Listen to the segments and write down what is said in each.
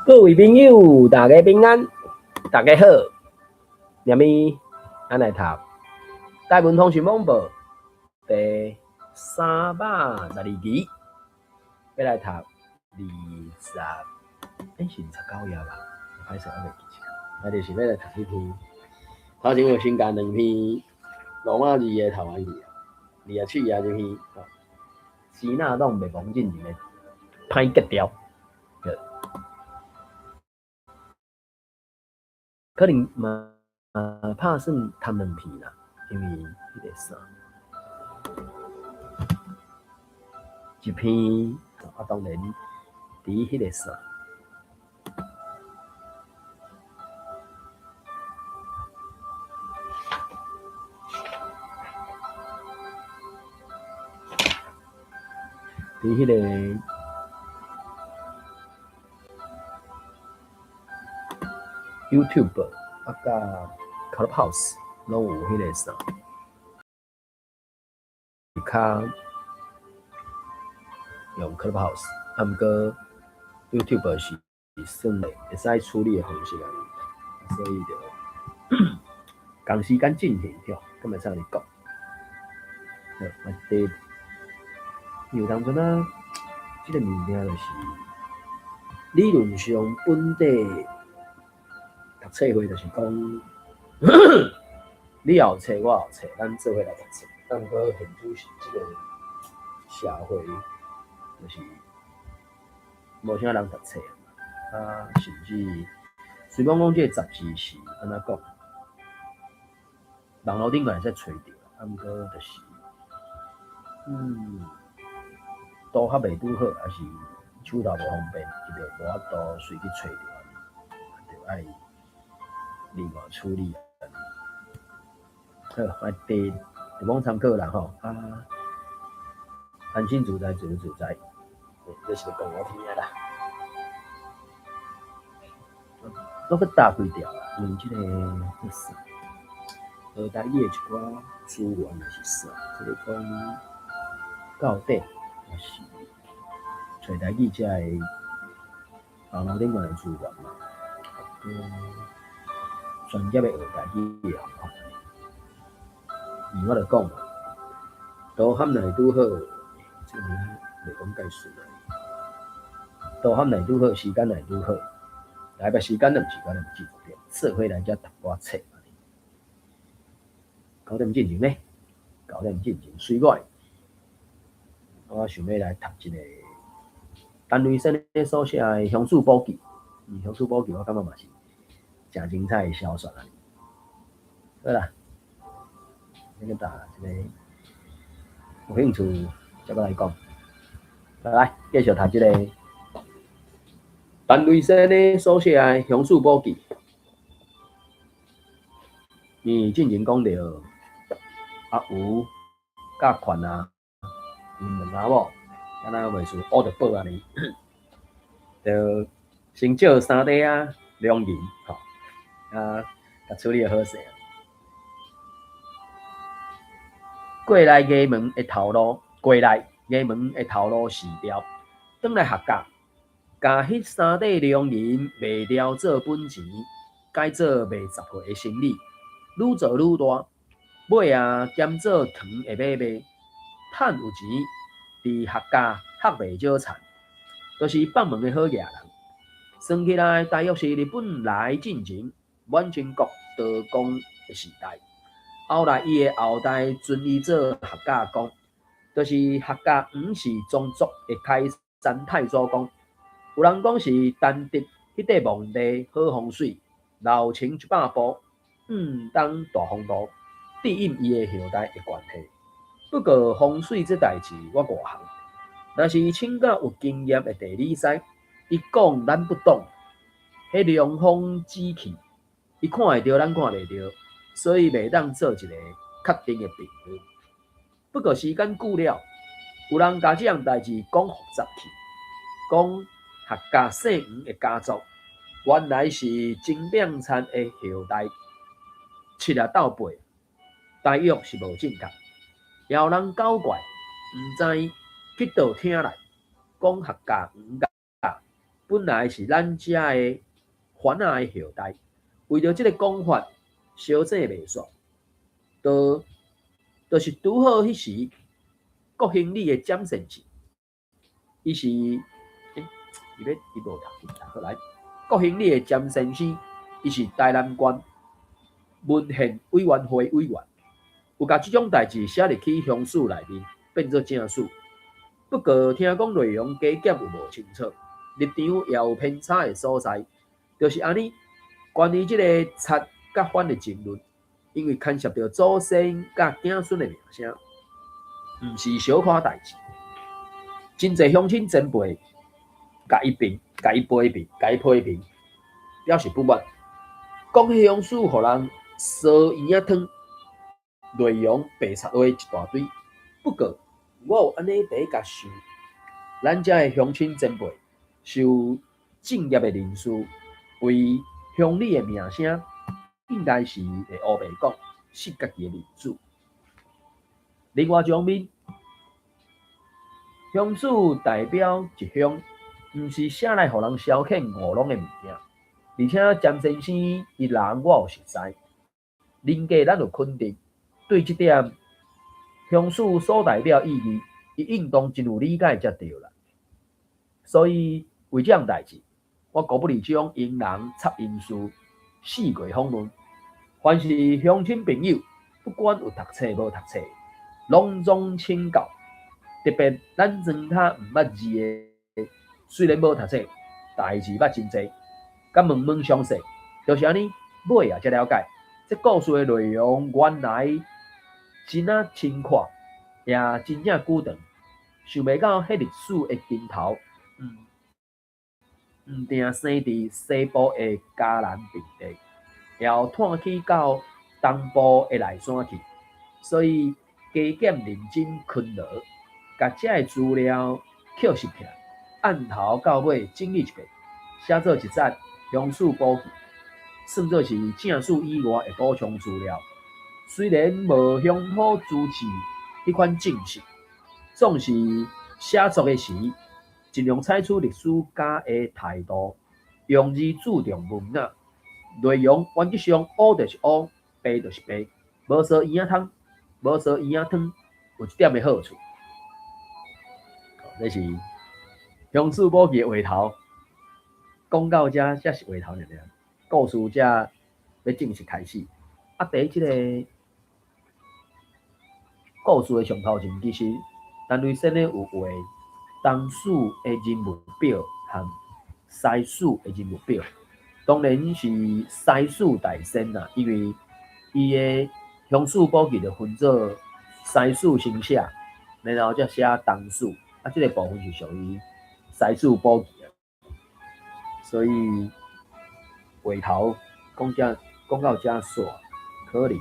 各位朋友，大家平安，大家好。明咪咱来读《台文通讯网报》第312期，欲来读二十，欸，是29页吧？歹势，我袂记得。啊，就是欲来读彼篇，头前有先共两篇罗马字的读完去啊，27页這篇，支那党灭亡進前的歹格调。可能嘛拍算读两篇啦，因为彼个啥，一篇啊，當然佇彼個啥，佇彼個 YouTube 啊，佮 Clubhouse 攏有彼个啥，較用 Clubhouse，啊，毋過 YouTube 是算會使處理的方式啊，所以就仝時間進行對，閣會使按呢講。好，我第因為當陣啊，這個物件就是理論上本底。讀冊會就是講，你也有冊，我也有冊，咱做伙來讀冊。但毋過現主是這個社會，就是無啥人讀冊啊，甚至雖罔講這個雜誌是按怎講，網路頂會使揣著，啊，毋過就是，都較袂拄好，抑是手頭無方便，伊就無法度隨去揣著，就愛另外處理。好，我第就罔參考啦吼，啊，安心自在，自由自在，這是咧講我聽的啦。我閣搭幾條啦，因為這個這啥，學台語的一寡資源抑是啥，這個講到底抑是揣台語遮的網路頂懸的資源嘛，專業的學台語的方法。伊我就講嘛，都含若拄好，這個袂講介順啊。都含若拄好，時間若拄好，來吧，時間都毋是我咧毋記得，做伙來遮讀寡冊。9點進前呢？9點進前，隨我。我想欲來讀一个陳雷先生所寫的《鄉事簿記》。嗯，《鄉事簿記》我感覺嘛是誠精彩的小說啊。好啦，那個打這個有興趣再閣來講。來，繼續讀這个陳雷先生所寫的《鄉事簿記》。伊進前講著阿吳佮款啊，𪜶兩翁某，敢若袂輸烏著寶按呢，就先借三塊仔兩銀吼，啊，共處理得好勢。過來衙門的頭路，過來衙門的頭路辭掉，轉來學甲，共彼三塊兩銀賣掉做本錢，改做賣雜貨的生意，愈做愈大，尾仔兼做糖的買賣，趁有錢，佇學甲學袂少田，都是放門的好額人。算起來，大約是日本來進前，滿清國道光的時代。後來伊的後代尊伊做客家公，就是客家黃氏宗族的開山太祖公。有人講是陳澤彼塊墓地好風水，樓前100步，向東大風路，對應伊的後代的關係。不過風水這代誌我外行，若是請教有經驗的地理師，伊講咱不懂。彼涼風紫氣，伊看會著，咱看袂著。所以袂當做一个確定的評論。不過時間久了，有人共這項代誌講複雜去，講客家姓黃的家族原來是曾炳燦的後代，7啊鬥8，大約是無正確。也有人搞怪，毋知去佗聽來，講客家黃家本來是咱遮的番仔的後代。為著這个講法，相爭袂煞，就是拄好彼時，國興里的詹先生，伊是，伊欲伊無讀讀好來，國興里的詹先生，伊是台南縣文獻委員會委員，有共這種代誌寫入去鄉史內面，變做正史。不過聽講內容加減有無清楚，立場也有偏差的所在，就是按呢。關於這个賊佮番的爭論，因為牽涉著祖先佮子孫的名聲，毋是小可代誌。真濟鄉親前輩共伊評、共伊批評、共伊批評，表示不滿，講彼鄉史予人燒圓仔湯，內容白賊話一大堆。不過，我有按呢佇咧共想，咱遮的鄉親前輩是有正業的人士，為鄉里的名聲，應該是會烏白講，失家己的面子。另外一方面，鄉史代表一鄉，毋是寫來予人消遣糊弄的物件。而且詹先生伊人我有熟似，人格咱有肯定，對這點鄉史所代表意義，伊應當真有理解才對啦。所以為這項代誌，我鼓勵這種英人插英事，四界訪問，凡是鄉親朋友，不管有讀冊無讀冊，攏總請教。特別咱莊跤毋捌字的，雖然無讀冊，代誌捌真濟，佮問問詳細，就是按呢，尾仔才了解，這故事的內容原來真仔深闊，也真正久長。想袂到彼歷史的根頭，毋定生佇西部的嘉南平地，也有湠去到東部的內山去，所以加減認真勤勞，共遮的資料抾拾起來，按頭到尾整理一遍，寫做一冊鄉史簿記，算做是正史以外的補充資料。雖然無鄉土資治彼款正式，總是寫作的時，盡量採取歷史家的態度，用字注重文雅，內容原則上烏就是烏，白就是白，無燒圓仔湯，無燒圓仔湯，有這點的好處。這是鄉史簿記的話頭，講到這才是話頭爾爾，故事才欲正式開始。啊，佇這个故事的上頭前，其實陳雷先生有畫東史的人物表和西史的人物表，當然是西史大先啦，因為伊的鄉史簿記就分做西史先寫，然後才寫東史，啊，這个部分是屬於西史簿記啊，所以話頭講遮講到遮煞，可能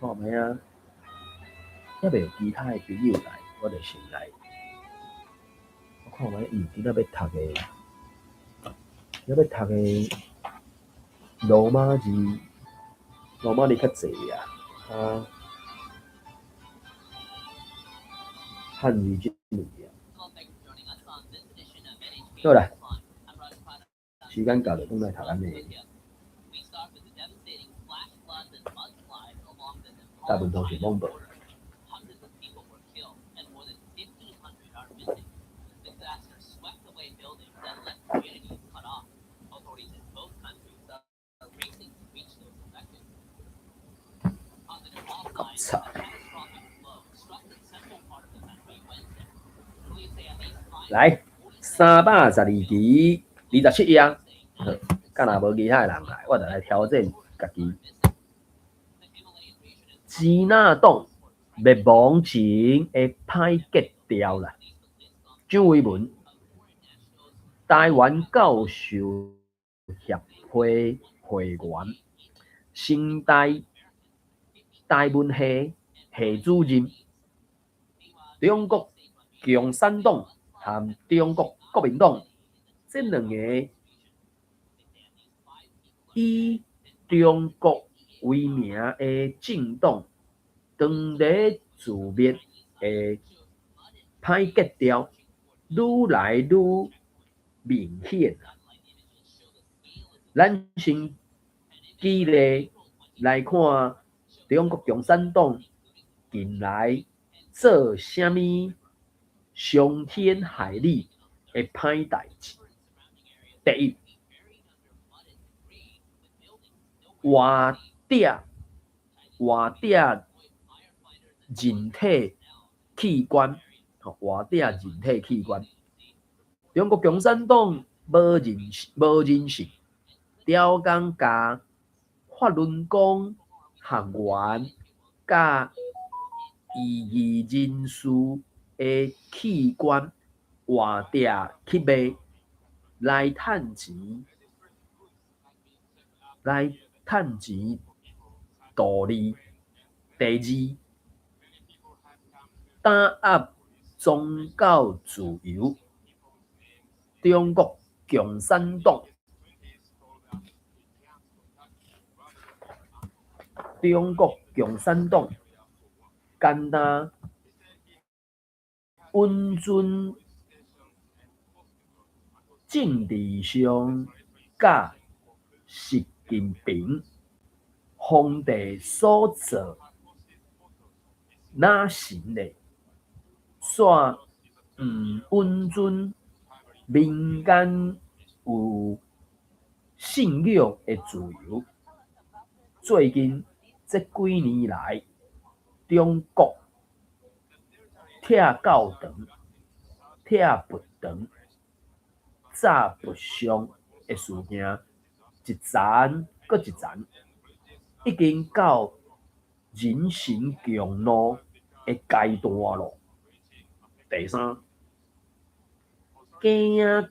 看覓啊，猶未有其他的朋友來，我就先來。我看覓伊今仔欲讀的，今仔欲讀的羅馬字，羅馬字較濟啊，啊，漢字這物件。好啦，時間到就轉來讀咱的。大部分都是網報。操！來，312期27頁，好，敢若無其他的人來，我就來挑戰家己。支那黨滅亡前的歹格調啦，蔣渭文，台灣教授協會會員，成大台文系系主任，中國共產黨和中國國民黨這兩個以中國為名的政黨，當咧自滅的歹格調，愈來愈明顯啊。咱先舉例來看，中國共產黨近來做啥物傷天害理的歹代誌。第一，活摘人體器官，活摘人體器官。中國共產黨無人性，刁工共法輪功學員佮異議人士的器官活摘去賣，來趁錢，來趁錢圖利。第二，打壓宗教自由。中國共產黨，中國共產黨干焦允准政治上佮習近平皇帝所做若神咧，煞毋允准民間有信仰的自由。最近這幾年來，中國拆教堂、拆佛堂、炸佛像的事件，一層閣一層，已經到人神共怒的階段囉。第三，假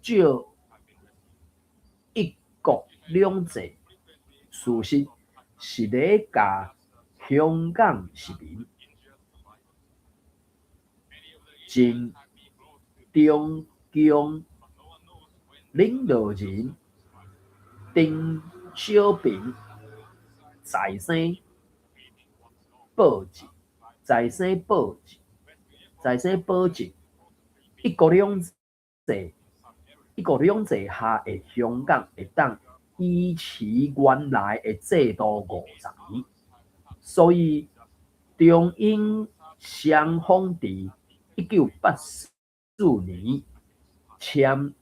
借一國兩制，事實是咧共香港市民前中共領導人鄧小平財生報捷，財生報捷，財生保證一國兩制，一國兩制下的香港會當維持原來的制度50年，所以中英雙方佇1984年簽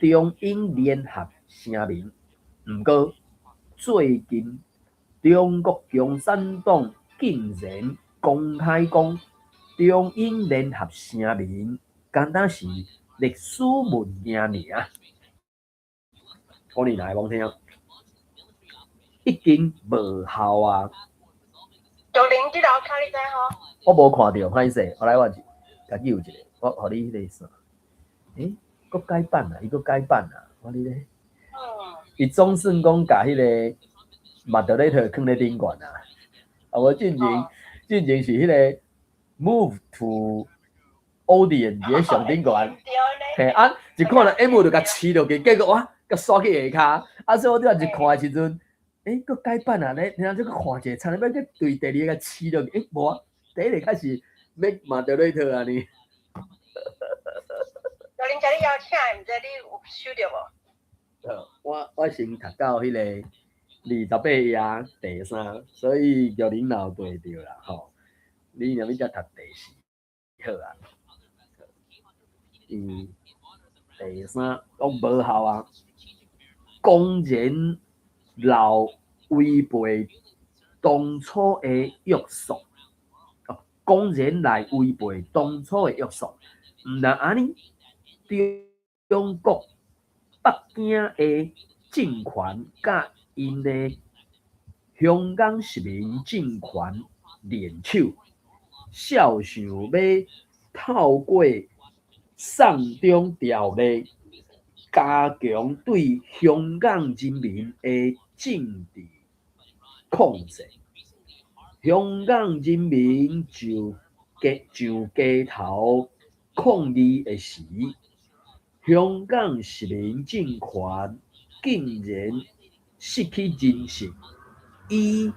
中英聯合聲明。毋過最近中國共產黨竟然公開講中英聯合聲明，敢若是歷史文件爾。講你來講聽，已經無效啊！玉玲佇樓跤你知吼？我無看著，歹勢，我來我家己有一個，我予你彼個啥？欸，閣改版啊！伊閣改版啊！我你咧？伊總算講共彼個 moderator 囥咧頂懸啊！啊，無進前是彼個 move to audience 佇咧上頂懸，嘿啊！一看到 M 就共飼落去，結果哇，共刷去下跤。啊，所以我拄仔一看的時陣，欸，閣改版啊！咧，然後這閣看一下，差點欲去對第二个飼落去，欸，無啊，第一個開始 make moderator 啊呢。玉玲，遮你邀請的，毋知你有收著無？我先讀到彼個28頁第三，所以玉玲若有對著啦吼。你若欲才讀第四，好啊。嗯，第三講無效啊，公然鬧違背當初的約束，公然來違背當初的約束，毋但按呢，中國北京的政權佮𪜶的香港殖民政權聯手，肖想欲透過送中條例，加強對香港人民的政治控制。香港人民上街頭抗議的時，香港殖民政權竟然失去人性，以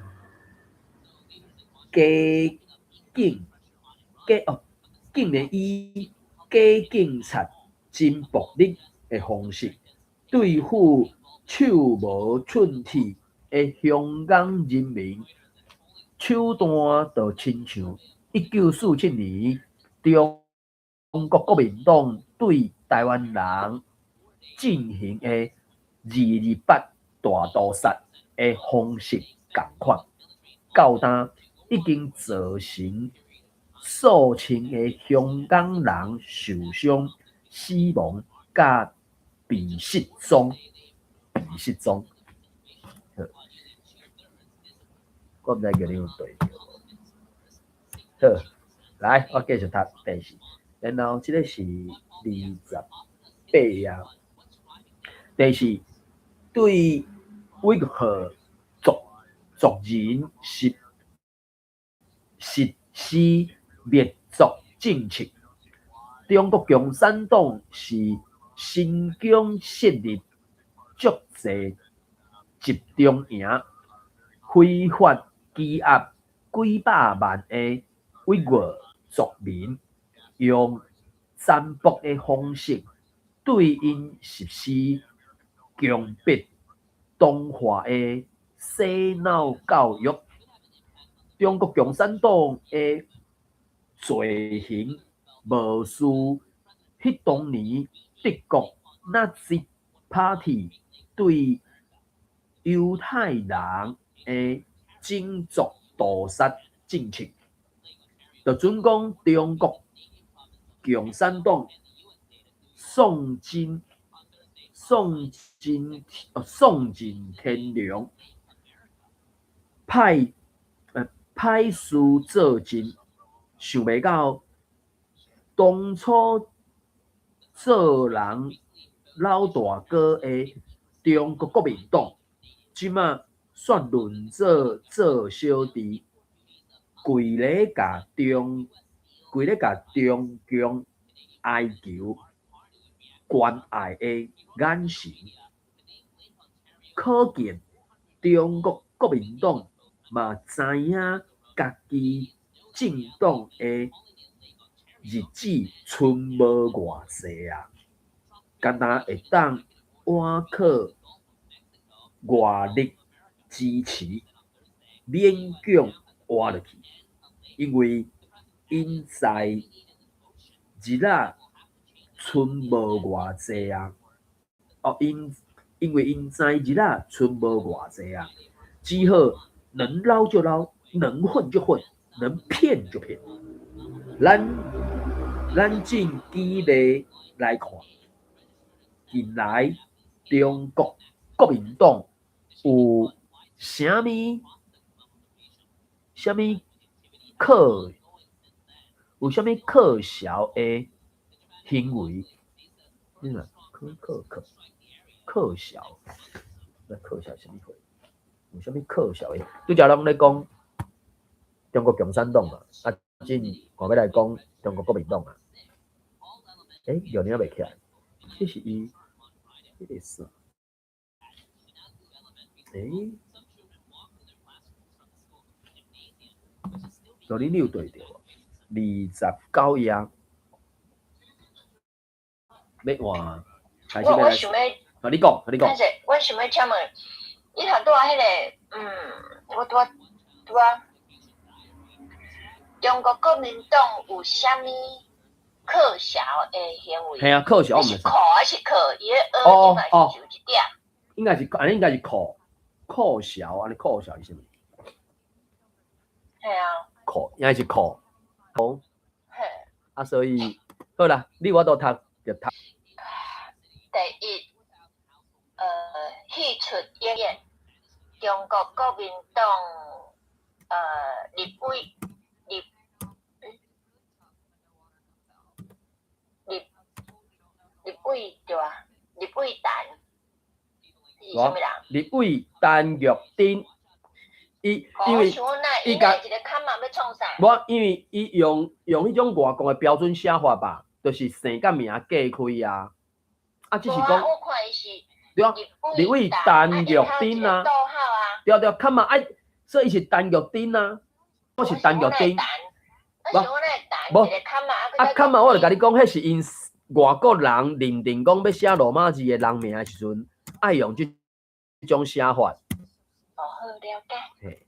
假警假哦，竟然以假警察真暴力的方式對付手無寸鐵的香港人民，手段就親像1947年中國國民黨對臺灣人進行的228大屠殺的方式仝款，到今已經造成數千个香港人受傷、死亡佮被失蹤、被失蹤。好，我毋知叫你有對著無？好，來，我繼續讀第四，然後這个是28頁。第四，對維吾爾族族人實施滅族政策。中國共產黨佇新疆設立足濟集中營，非法羈押幾百萬个維吾爾族民，用殘暴的方式對𪜶實施強迫同化的洗腦教育。中國共產黨的罪行無輸彼當年德國納粹 Party 對猶太人的種族屠殺政策。就準講中國共產黨喪盡天良，歹事做盡，想袂到當初做人老大哥的中國國民黨，這馬煞淪做做小弟，跪咧共中共哀求關愛的眼神，可見中國國民黨嘛知影家己政黨的日子賰無偌濟啊，干焦會當倚靠外力支持，勉強活落去，因為𪜶知日仔賰無偌濟啊，哦，因為𪜶知日仔賰無偌濟啊，只好能撈就撈，能混就混，能騙就騙。咱進舉例來看，近來中國國民黨有啥物可笑的行為？你看，可可可可笑，那可笑啥物貨？有啥物可笑的？拄才攏咧講中國共產黨嘛，啊，進換欲來講中國國民黨啊。欸，玉玲袂起來，這是伊彼个啥？欸？玉玲你有對著無？29頁，欲換開始欲來。我想欲，啊，你講，你講。我想欲請問，你頭拄仔彼个，我拄仔，中國國民黨有啥物可笑的行為？嘿啊，可笑。是可還是可？伊个訛應該是有一點。應該是，按呢應該是可可笑，按呢可笑是啥物？嘿啊。可應該是可。好。嘿。啊，所以好啦，你有法度讀就讀。第一，戲出演員，中國國民黨，立委立，立委對啊，立委陳，是啥物人？立委陳玉珍，伊因為伊共一个卡嘛欲創啥？無，因為伊用彼種外國的標準寫法吧，就是姓佮名隔開啊。啊，只是講，對啊，立委陳玉珍啊，對對，較嘛愛，所以伊是陳玉珍啊，我是陳玉珍。無，無，啊，較嘛我就共你講，彼是𪜶 外國人認定講欲寫羅馬字的人名的時陣，愛用這種寫法。哦，好了解。嘿，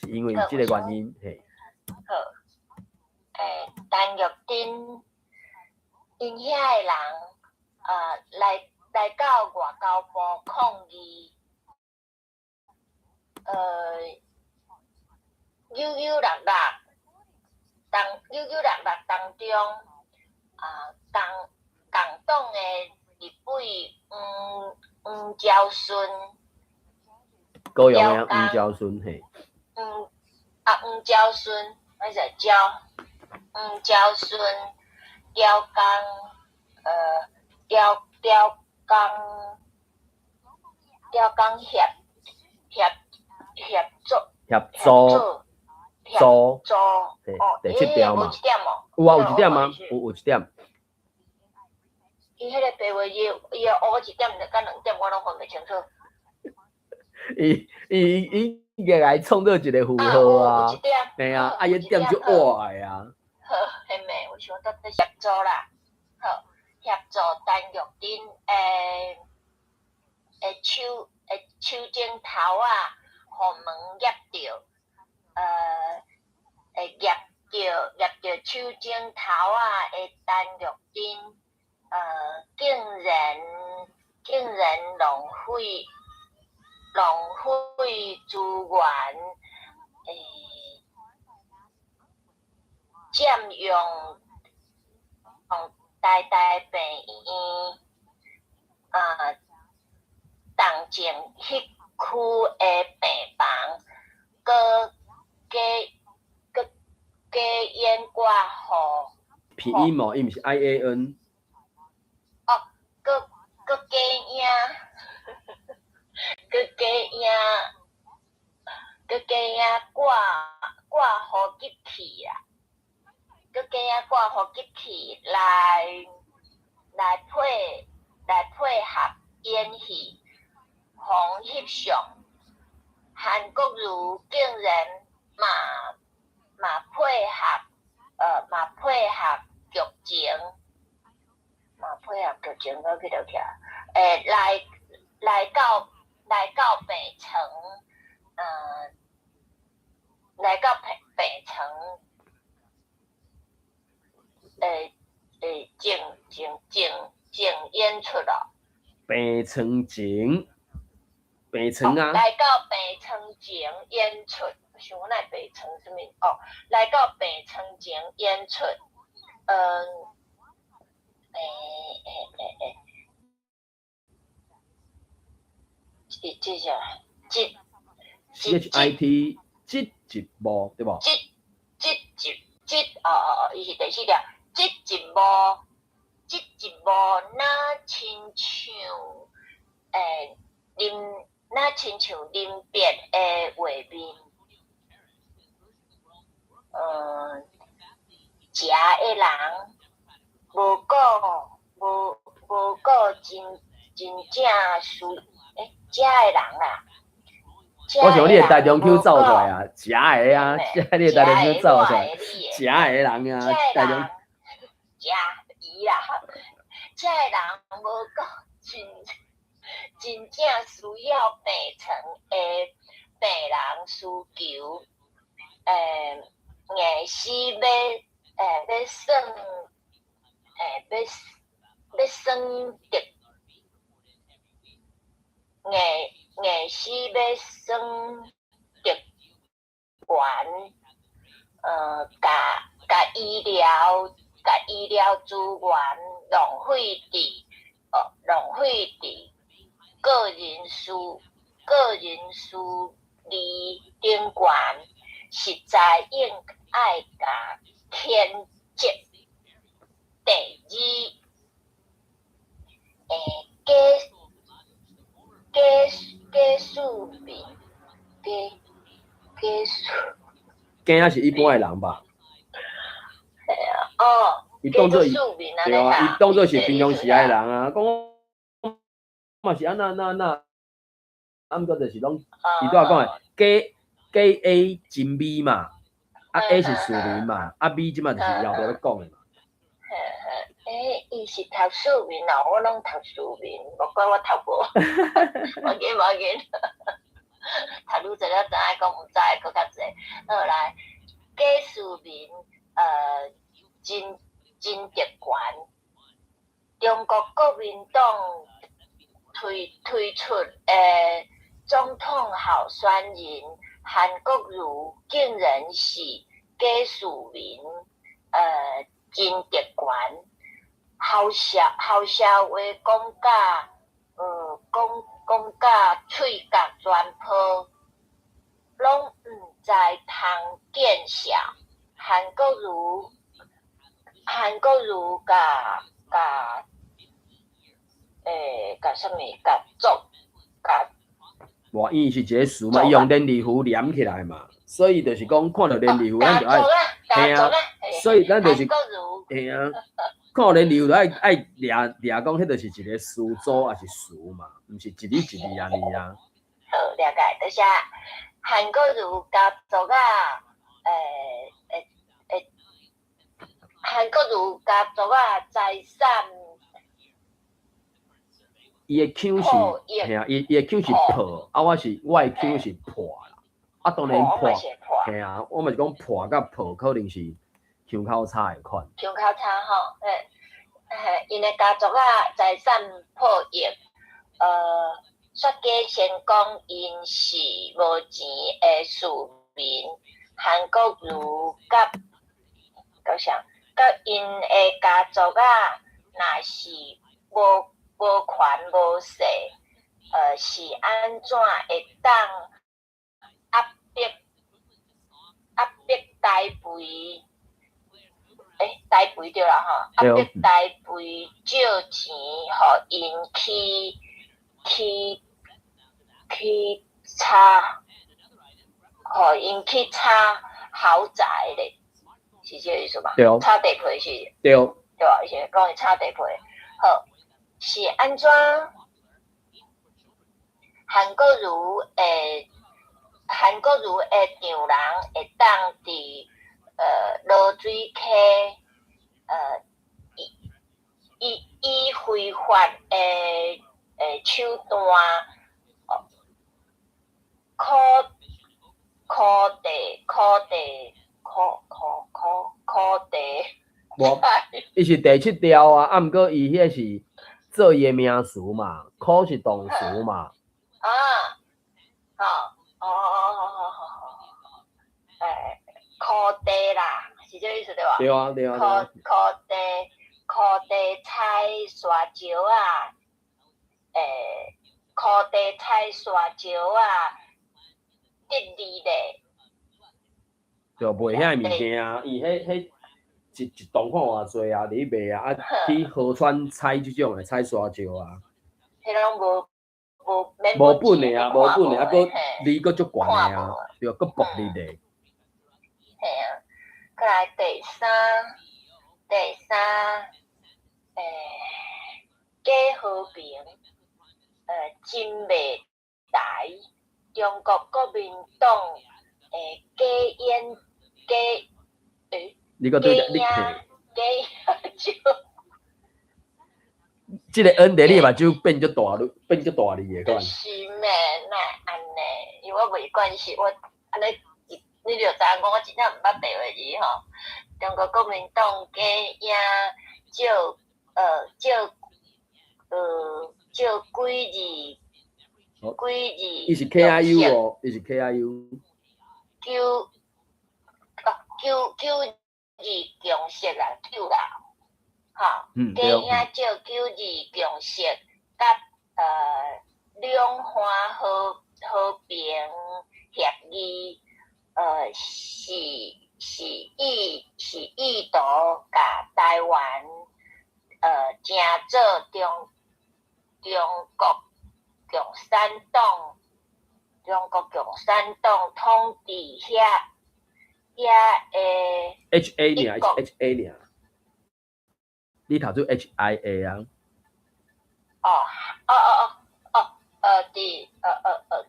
是因為這個原因，嘿。好，陳玉珍𪜶遐的人，來到外交部抗議，扭扭搦搦，當扭扭搦搦當中，啊，共共黨的立委黃黃昭順，高雄的黃昭順，嘿。黃啊黃昭順，還是昭黃昭順，刁工，刁刁工，刁工協協協助協助助助，哦，第七條嘛，無一點哦，有啊，有一點啊，有一點。伊彼個白話字，伊的烏一點佮兩點，我攏分袂清楚。伊伊伊應該創造一個符號啊，對啊，啊伊點就活的啊。好，彼暝我想到底協助啦，好，協助陳玉珍的手的手指頭仔，予門夾著，會夾著夾著手指頭仔的陳玉珍，竟然浪費資源，佔用台大病院啊，重症彼區的病房，閣加閣加演掛予拼音哦，伊毋是 IAN。哦，閣閣加影，閣加影，閣加影掛掛予入去啊！閣加影掛予入去來配合演戲，予翕相。韓國瑜竟然嘛配合劇情，嘛配合劇情，閣去佗去啊？來到病床，來到病床，靜靜靜靜演出咯。病床前，病床啊！來到病床前演出，想講哪病床啥物？哦，來到病床前演出，這啥？這 CHIT 這一幕對無？這這一這哦哦哦，伊是第四條，這一幕，這一幕若親像臨若親像臨別的畫面，食的人無顧無無顧真真正需食的人啦。我想你會台中腔走出來啊，食的啊，食你會台中腔走出來，食的人啊，台中。食伊啦，食的人無顧真真正需要病床的病人需求，硬死欲耍，欲耍得，硬硬死欲耍特權，共共醫療資源浪費佇個人私利頂懸，實在應愛共譴責。第二，假假假市民，假假市，假是一般的人吧？嘿啊，哦，伊當做對啊，伊當做是平常時的人啊，講嘛是按那按那按那，啊，毋過就是攏，伊拄仔講的假假 A 真美嘛，啊 A 是市民嘛，啊 B 這馬就是後壁欲講的嘛。嘿嘿，伊是讀庶民哦，我攏讀庶民，無怪我讀無，無緊無緊，讀愈濟才知影講毋知閣較濟。好來，假市民真真特權，中國國民黨推出的總統候選人韓國瑜竟然是假市民，真特權。好笑話講甲喙角全破，攏毋知通見笑。韓國瑜共啥物共作共無，伊是一个詞嘛，伊用連字符連起來嘛，所以就是講看著連字符，咱就愛，嘿啊，所以咱就是，嘿啊，看著連字符就愛掠掠講，彼就是一个詞組抑是詞嘛，毋是一字一字按呢啊。好，了解，多謝。韓國瑜家族啊，韓國瑜家族啊，財產。伊的腔是，嘿啊，伊的腔是破，啊，我的腔是破啦，啊，當然破，嘿啊，我嘛是講破佮破可能是腔口差的款。腔口差吼，嘿，嘿，𪜶的家族啊，財產破億，煞假先講𪜶是無錢的市民，韓國瑜佮閣啥，佮𪜶的家族啊，若是無權無勢，是按怎會當壓迫台肥？欸，台肥對啦吼，壓迫台肥借錢予𪜶去炒，予𪜶去炒豪宅咧，是這个意思吧？對。炒地皮是？對。對吧？伊是講伊炒地皮，好。是按怎？韓國瑜的丈人會當佇濁水溪以非法的手段，苦地苦苦苦苦地。無，伊是第七條啊，啊，毋過伊彼是做伊的名詞嘛，苦是動詞嘛。啊，好，哦哦哦哦好好好，苦地啦，是這個意思對吧？對啊對啊。苦地採沙石仔，苦地採沙石仔，得利咧。對，賣遐个物件啊，伊彼一棟看偌濟啊，佇咧賣啊，啊去河川採這種的採沙石啊。彼攏無免無本的啊，無本的，啊，閣利閣足懸的啊，對，閣薄利的。嘿啊，閣來第三，假和平，真袂台，中國國民黨，假演假，你閣對你假影假這个 N 佇你目睭變足大，變足大字的款。是咩？哪會按呢？因為我袂慣勢，我按呢，你就知影講我真正毋捌白話字吼。中國國民黨假影借幾字幾字。伊是 KIU 哦，伊是 KIU。九二共識啦，九啦，吼，假影借九二共識，佮兩岸和平協議，是意圖共台灣成做中國共產黨統治遐的 H A 爾，H A 爾，你讀做 H I A 啊？哦，佇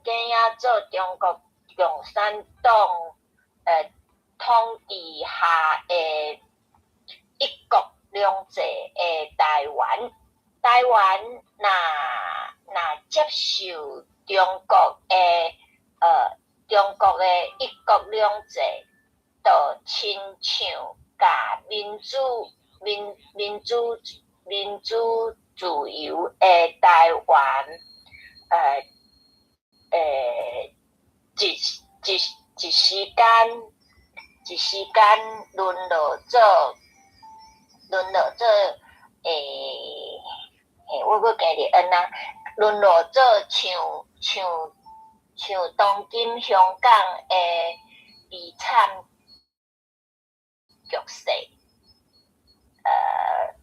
假影做中國共產黨統治下的一國兩制的台台灣若接受中國的一國兩制，就親像共民主自由的台灣，一時間淪落做，我閣加佇按啊，淪落做像當今香港的悲慘局勢。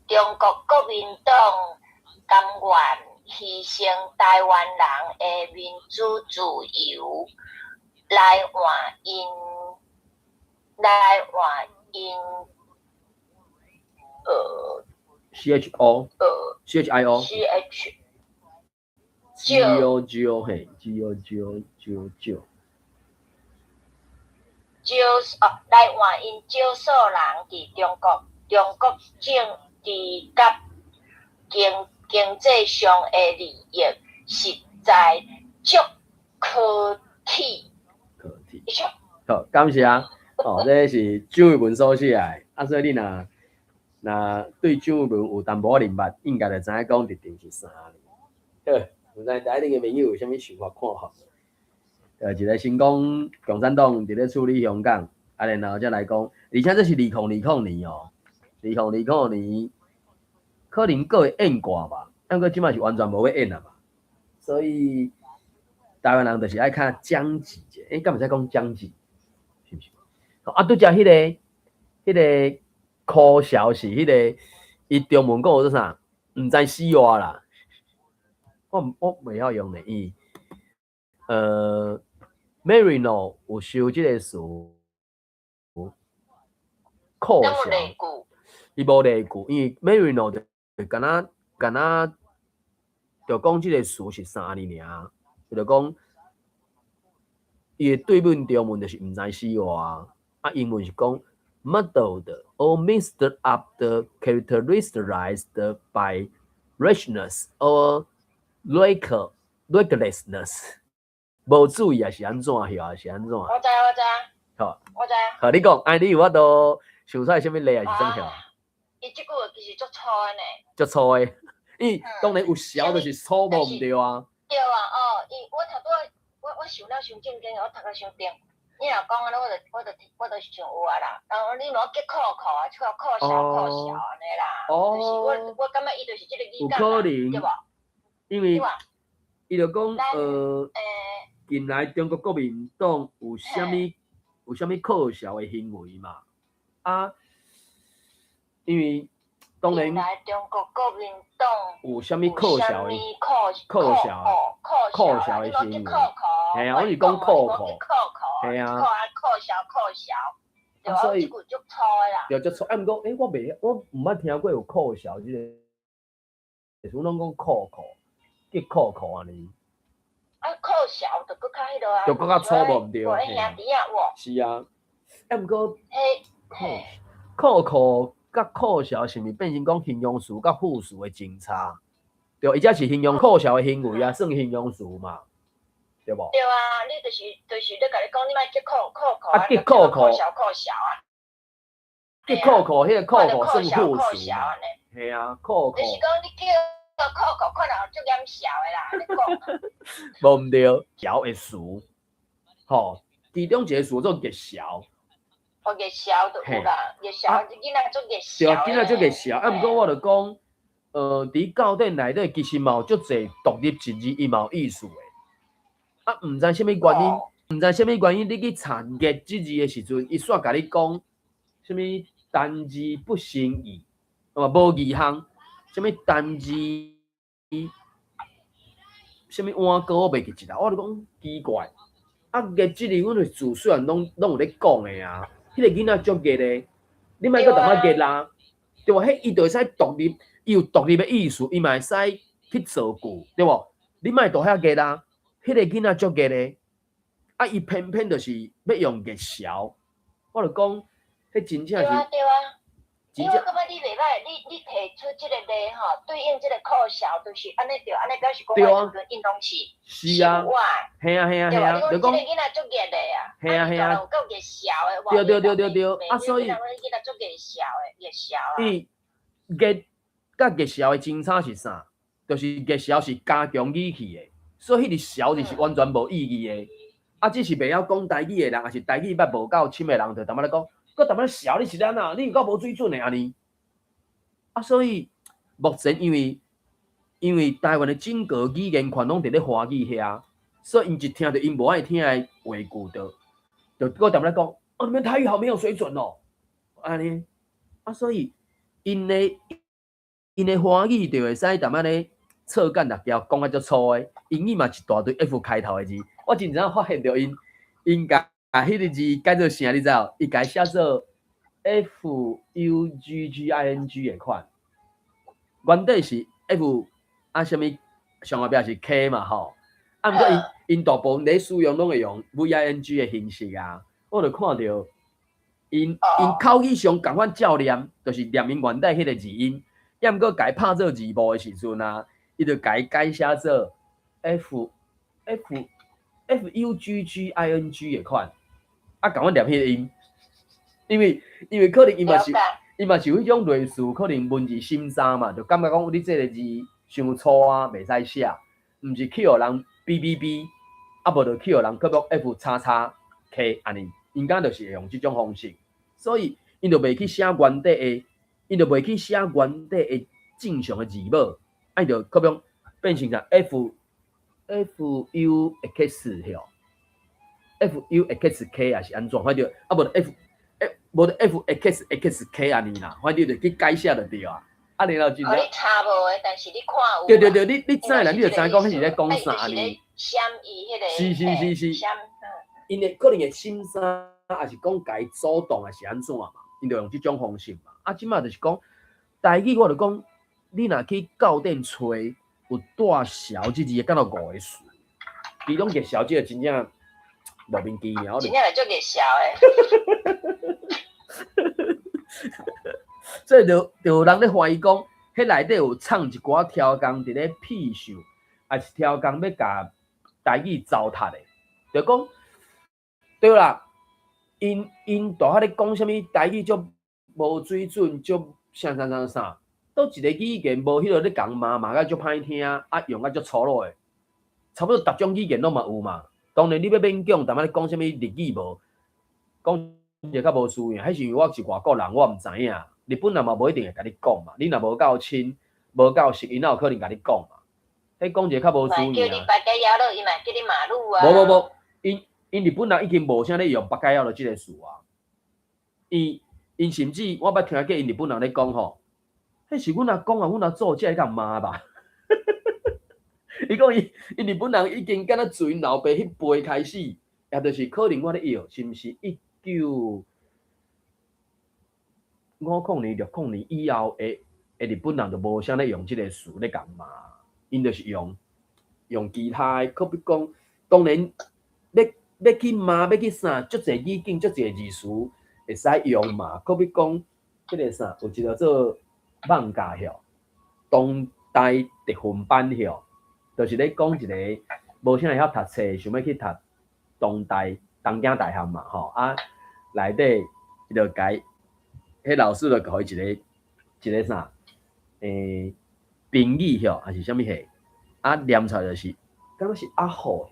中國國民黨甘願犧牲台灣人的民主自由，來換𪜶 CHO CHIO CH G O G O 嘿 G O G O G O G 少哦，來換𪜶少數人佇中國政治佮經濟上的利益，實在足可恥。可恥。好，感謝。哦，這是張惠文所寫的，啊，所以你若對張惠文有淡薄仔認捌，應該就知影講一定是三字。好，毋知台頂的朋友有啥物想法看法？一個先講共產黨佇咧處理香港，啊，然後才來講，而且這是2020年哦，2020年可能閣會演過吧，毋過這擺是完全無欲演啊嘛，所以台灣人就是愛較僵直者，欸，敢會使講僵直？是毋是？啊，拄才彼個可笑是彼個，伊中文講做啥？毋知死活啦，我袂曉用咧，伊Marino 有收這個詞，可笑，伊無例句，因為 Marino 就敢若敢若就講這個詞是三字爾，伊就講伊的對文中文就是毋知死活啊，啊英文是講 muddled or mixed up the characterized by rashness or recklessness，無注意抑是按怎，抑是按怎？我知我知。好，我知。好，你講，哎，你有法度想出來啥物例還是啥物？伊這句話其實足粗的呢。足粗的，伊當然有潲就是粗無毋對啊。對啊，哦，伊我頭拄我想了傷正經，我讀甲傷定。你若講按呢，我就想有啊啦。然後你若結扣扣啊，這個扣潲扣潲按呢啦。哦。就是我感覺伊就是這個語感。有可能。對無？因為伊就講近來中國國民黨有啥物可笑的行為嘛？啊，因為當然，近來中國國民黨有啥物可笑的可笑可笑的行為？嘿啊，我是講扣扣，嘿啊，可笑可笑，啊，所以這句足粗的啦。對，足粗。啊，毋過，欸，我毋捌聽過有可笑這個，我攏講扣扣，結扣扣按呢。啊，可笑就閣較彼落啊，就閣較粗無毋對，兄弟啊，喎。是啊，啊，毋過，嘿，扣扣佮可笑是毋是變成講形容詞佮副詞的爭差？對，伊這是形容可笑的行為啊，算形容詞嘛，對無？對啊，你就是咧共你講，你莫結扣扣扣啊，結扣扣，可笑可笑啊，結扣扣，彼個扣扣算副詞嘛？嘿啊，扣扣。就是講你叫扣扣，可能足嚴笑的啦，你講。無毋對，潲的詞，吼，其中一個詞做熱潲。哦，熱潲就有啦，熱潲，這囡仔足熱潲。對啊，囡仔足熱潲，啊，毋過我就講，佇教典內底其實嘛有足濟獨立一字，伊嘛有意思的。啊，毋知啥物原因，毋知啥物原因，你去查熱這字的時陣，伊煞共你講啥物單字不成義，哦，無二項，啥物單字，啥物碗糕我袂記得啦，我就講奇怪。啊，熱這字，阮就自細漢攏有咧講的啊。彼個囡仔足熱的，你莫閣淡仔熱啦，對無？彼伊就會使獨立，伊有獨立的意思，伊嘛會使去造句，對無？你莫蹛遐熱啦，彼個囡仔足熱的，啊，伊偏偏就是欲用熱潲，我就講，彼真正是，對啊對啊。真因為我感覺你袂䆀，你提出這個例吼，對應這個靠潲，就是按呢對，按呢表示講我的時陣𪜶攏是是啊，有我嘿啊嘿啊對嘿啊，吧？就講你講這個囡仔足熱的啊，嘿啊嘿啊，有夠熱潲的，對對對對對，啊所以囡仔足熱潲的，熱潲啊。伊熱佮熱潲的真差是啥？就是熱潲是加強語氣的，所以彼個潲字是完全無意義的。啊，只是袂曉講台語的人，抑是台語捌無夠深的人，就淡薄仔咧講，閣淡薄仔潲你是按怎？你有夠無水準的按呢？啊，所以目前因為台灣的整個語言權攏佇咧華語遐，所以𪜶一聽著𪜶無愛聽的話句，就閣淡薄仔講，哦，你們台語好沒有水準哦，按呢。啊，所以𪜶的華語就會使淡薄仔咧錯間六調，講甲足粗的。英語嘛一大堆 F 開頭的字，我真正發現著𪜶共彼個字改做啥，你知無？伊共寫做 FUGGING 的款，原底是 F 啊，啥物上後壁是 K 嘛吼，啊，毋過𪜶大部分咧使用攏會用 VING 的形式啊，我就看著𪜶口語上仝款照念，就是念𪜶原底彼個字音，抑毋過共拍做字幕的時陣啊，伊就共改寫做 FFFUGGING 的款，啊，仝款念彼個音，因為可能伊嘛是有彼種類似，可能文字審查嘛，就感覺講你這個字傷粗啊，袂使寫，毋是去予人 B B B，啊無就去予人閣講 F 叉叉 K 按呢，𪜶敢就是會用這種方式，所以𪜶就袂去寫原底的，𪜶就袂去寫原底的正常的字母，啊，伊就閣講變成啥 FFUX 吼，FUXK 抑是按怎，反正啊無就 F，無就 FXXK 按呢啦，反正就去改寫就對啊。啊，然後真正。哦，你查無的，但是你看有。對對對，你知啦，你就知講彼是咧講啥按呢。閃伊彼個。是是是是。𪜶會可能會審查，抑是講共阻擋，抑是按怎嘛？𪜶就用這種方式嘛。啊，這擺就是講台語，我就講你若去教典揣有帶潲這字，敢若五個詞，其中熱潲這個真正莫名其妙。真正會足熱潲的。所以就有人咧懷疑講，彼內底有藏一寡超工佇咧痞秀，抑是超工欲共台語糟蹋的，就講對啦，𪜶大漢咧講啥物台語足無水準，足啥啥啥啥，佗一個語言無彼個咧共罵罵甲足歹聽，啊用甲足粗魯的，差不多逐種語言攏嘛有嘛。當然你欲勉強，淡薄咧講啥物日語無，講就較無輸贏，彼是因為我是外國人，我毋知影。日本人嘛無一定會共你講嘛，你若無夠親，無夠熟，𪜶哪有可能共你講嘛？彼講一個較無輸贏。叫你八解仔囉，伊嘛叫你馬路啊。無無無，𪜶日本人已經無啥咧用八解仔囉這個詞啊。𪜶甚至我捌聽過𪜶日本人咧講吼，彼是阮阿公啊，阮阿祖才會共罵吧？伊講𪜶日本人已經敢若自𪜶老爸彼輩開始，也就是可能我咧臆，是毋是1950年、60年以後的日本人就無啥咧用這個詞咧共罵，𪜶就是用其他的，可比講，當然欲去罵，欲去啥，足濟語境，足濟字詞會使用嘛。可比講，彼個啥，有一個做漫畫吼，當代特訓班吼，就是咧講一個無啥會曉讀冊，想欲去讀東大東京大學嘛吼，啊內底伊就共彼老師就予伊一個啥，評語吼，抑是啥物貨，啊念出來就是，敢若是阿虎吼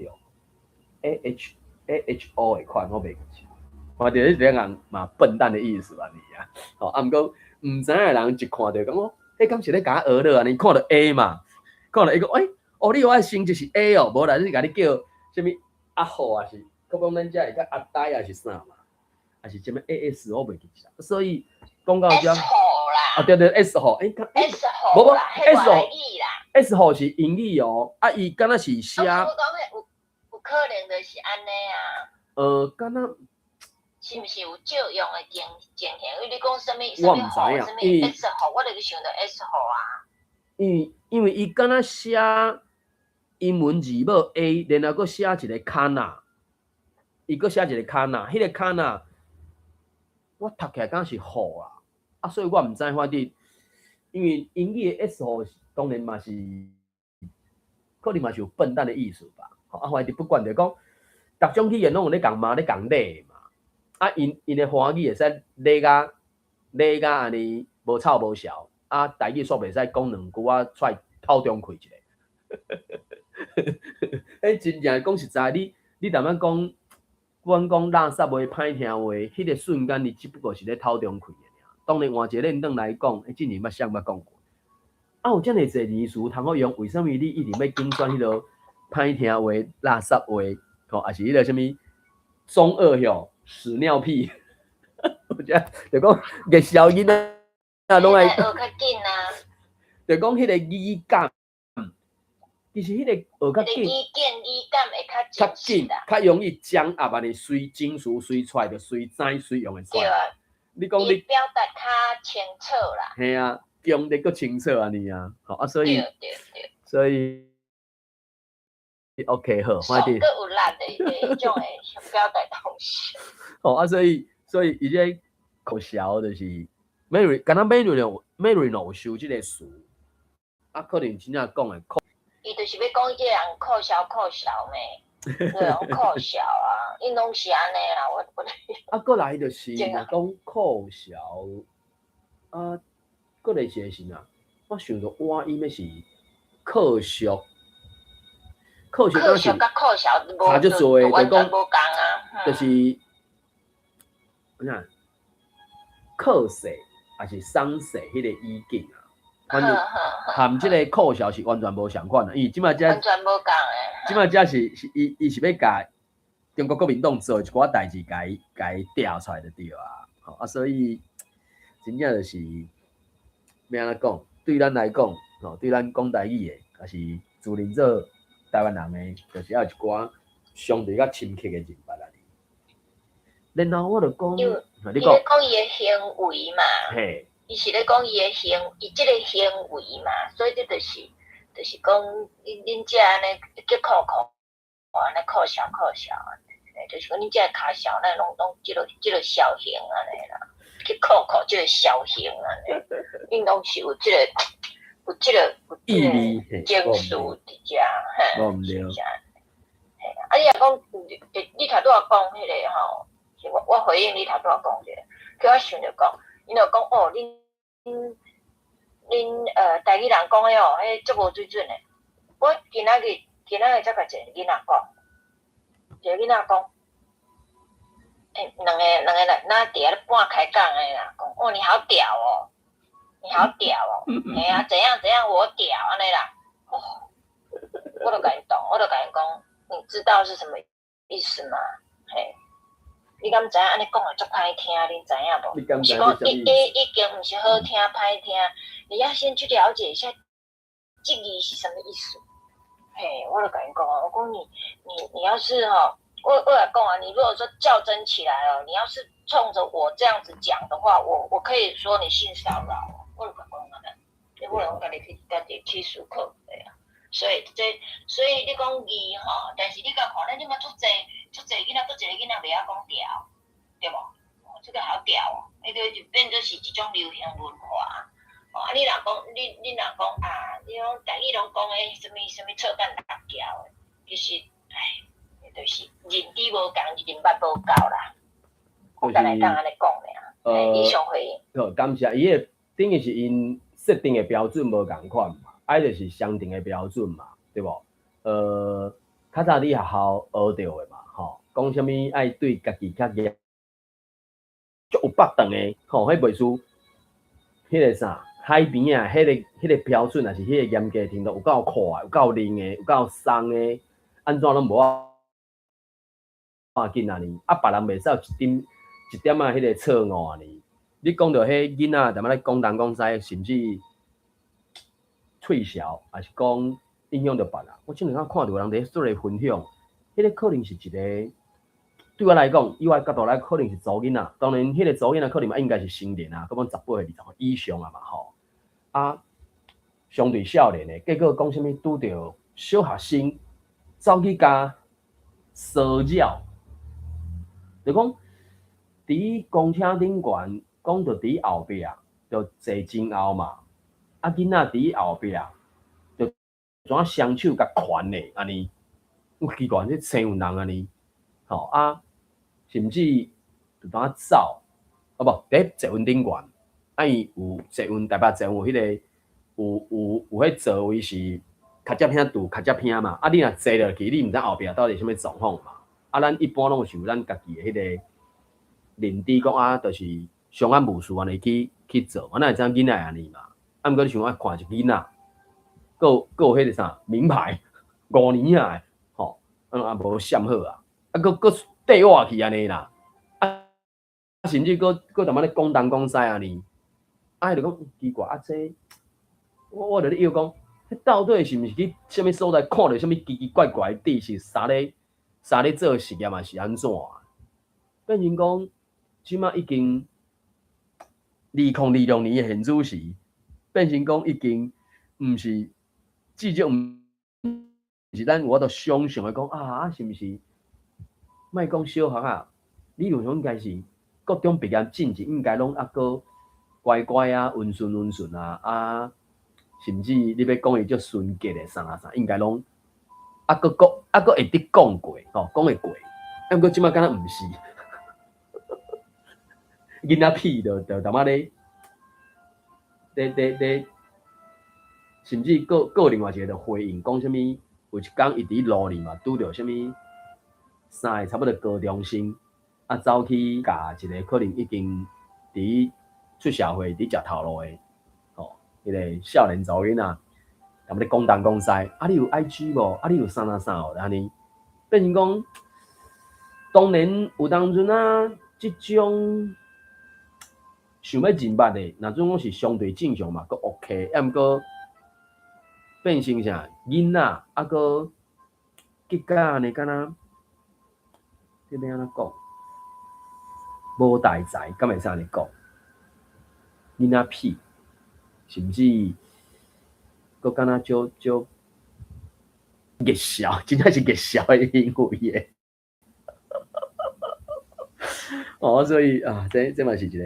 ，AHAHO 的款，我袂記。看著你這人嘛笨蛋的意思吧你啊，吼啊毋過毋知影的人一看著感覺，彼敢是咧共我學囉按呢，看著 A 嘛，看著伊講，欸，哦，你予我的成績是 A 哦，無啦，你共你叫啥物阿虎抑是，閣講咱遮會較阿呆抑是啥嘛，抑是啥物 AS 我袂記得，所以講到遮， S 號啦，啊對對 S 號，欸，S 號無無啦， S 號彼外來語啦，S 號是英語哦，啊伊敢若是寫，我講彼有可能就是按呢啊。敢若。是毋是有借用的情形？因為你講啥物啥物號，啥物 S 號，我就去想著 S 號啊。因為伊敢若寫英文字母 A，然後閣寫一個カナ，伊閣寫一個カナ，彼個カナ，我讀起來敢是號啊，啊，所以我毋知反正，因為英語的 S 號當然嘛是，可能嘛是有笨蛋的意思吧。吼，啊，反正不管就講，逐種語言攏有咧共罵咧共禮嘛。啊，𪜶的華語會使禮甲禮甲按呢無臭無潲，啊，台語煞袂使講兩句啊，出來透中氣一下。欸，真正講實在，你淡仔講，阮講垃圾話、歹聽話，彼個瞬間，你只不過是咧透中氣爾。當然換一個認當來講，欸，之前捌啥捌講過。啊，有遮爾濟字詞通好用，為啥物你一定欲揀選彼個歹聽話、垃圾話，吼，抑是彼個啥物中二吼、屎尿屁？我覺得就講熱銷囡仔攏愛學較緊啊。就講彼個語感，其實彼個學較緊，語感語感會較較緊，較容易掌握按呢隨情緒隨出來，就隨知隨用會出來。對啊。你講你表達較清楚啦。嘿啊，講得閣清楚按呢啊，吼啊，所以對對對。所以 OK 好，反正閣有力的彼種的表達方式。吼啊，所以伊這苦潲就是 Mary，敢若 Mary 有收這個詞，啊，可能真正講的。伊就是欲講這個人苦潲苦潲咩？對，苦潲啊，𪜶攏是按呢啦，我。啊，過來就是若講苦潲，啊，過來一個是哪？我想著我伊欲是靠俗，靠俗靠俗佮苦潲差足濟，就講無仝啊，就是哪？靠勢抑是爽勢彼個語境啊，反正含這個苦潲是完全無相款啊，因為這擺這完全無仝的。這擺這是伊是欲共中國國民黨做一寡代誌，共伊調出來就對啊。吼啊，所以真正就是欲按怎講？對咱來講，吼，對咱講台語的，抑是自認做台灣人的，就是愛有一寡相對較深刻的認捌啊。然後我就講，你講伊的行為嘛，伊是咧講伊的行，伊這個行為嘛，所以這就是講，恁這按呢叫苦苦，按呢苦潲苦潲，就是講恁這跤潲，咱攏這個潲型按呢啦，去苦苦這個潲型按呢，𪜶攏是有這個有這個有這個情緒佇遮，嘿，是毋是？嘿，啊，你若講，你頭拄仔講彼個吼，我回應你頭拄仔講這個，叫我想著講，𪜶就講哦，恁台語人講的哦，彼足無水準的。我今仔日才共一個囡仔講，一個囡仔講，欸，兩個人那佇遐咧半開講的啦，講哦你好屌哦，你好屌哦，嘿啊怎樣怎樣我屌按呢啦，哦，我就共𪜶講，我就共𪜶講，你知道是什麼意思嗎？嘿。你敢知影按呢講會足歹聽？恁知影無？毋是講已經毋是好聽歹聽，你要先去了解一下，這字是啥物意思？嘿，我就共𪜶講，我講你要是吼，我來講啊，你如果說較真起來哦，你要是衝着我這樣子講的話，我可以說你性騷擾。我就共講按呢，我攏家己去家己去思考對啊。所以這所以你講字吼，但是你共看，咱這馬足濟足濟囡仔，閣一個囡仔袂曉講屌，對無？哦，這個好屌哦，彼個就變做是一種流行文化。哦，啊，你若講你若講啊，你講台語攏講的啥物啥物臭干辣椒的，其實，唉，就是認知無仝，認捌無夠啦。我敢會當按呢講爾。以上回應。好，感謝。伊個等於是𪜶設定的標準無仝款嘛，啊，就是相同的標準嘛，對無？較早你學校學著的嘛，吼，講啥物愛對家己較嚴，足有腹長的，吼，彼袂輸，彼個啥海邊仔，彼個標準，抑是彼個嚴格程度有夠闊，有夠硬的，有夠鬆的，按怎攏無要緊按呢，啊，別人袂使有一點一點仔彼個錯誤按呢。你講著彼囡仔踮仔咧講東講西，甚至喙潲，抑是講影響著別人。我這兩工看著有人佇咧做咧分享，彼個可能是一個對我來講，以我的角度來，可能是查某囡仔。當然，彼個查某囡仔可能嘛應該是成年啊，閣講18歲、20歲以上啊嘛吼。啊，相對少年的，結果講啥物拄著小學生走去共騷擾，就講佇公車頂懸，講著佇後壁，就坐真後嘛，啊囡仔佇伊後壁，就怎啊雙手共環咧按呢，有奇怪，這生有人按呢，吼啊，甚至就當啊走，啊無，佇捷運頂懸，啊伊有捷運台北捷運有彼個有彼座位是較接遐拄較接遐嘛，啊你若坐落去，你毋知後壁到底啥物狀況嘛，啊咱一般攏是有咱家己的彼個認知，講啊，就是相安無事按呢去做，啊哪會知影囡仔會按呢嘛？啊毋過你想啊，看一囡仔，閣有彼個啥名牌5年仔的，吼，啊無閃好啊，啊閣閣綴我去按呢啦，啊甚至閣淡薄咧講東講西按呢，啊伊就講奇怪啊這，我就咧臆講，彼到底是毋是去啥物所在看著啥物奇奇怪怪的知識，啥咧做實驗嘛是按怎啊？變成講，這馬已經2026年的現此時，變成講已經毋是，至少毋是咱有法度想象的講啊，是毋是？莫講小學啊，理論上應該是國中畢業進前應該攏猶閣乖乖啊，溫順溫順啊，啊，甚至你欲講伊足純潔的啥啥，應該攏猶閣講，猶閣會得講過，吼，講會過。啊，毋過這馬敢若毋是，囡仔屁就淡薄咧，咧咧咧，甚至閣另外一個就回應講啥物，有一工伊佇路裡嘛拄著啥物，三個差不多高中生，啊走去共一個可能已經佇出社會佇食頭路的，吼，彼個少年查某囡仔，踮咧講東講西，啊你有 IG 無？啊你有啥啥啥無？按呢，變成講，當然有當陣啊，這種想欲認捌的，若準講是相對正常嘛，閣 OK，啊毋過變成啥囡仔，啊閣結果按呢敢若，這欲按怎講？無代才，敢會使按呢講？囡仔屁，甚至閣敢若少少熱笑，真正是熱笑的行為的。哦，所以啊，這嘛是一個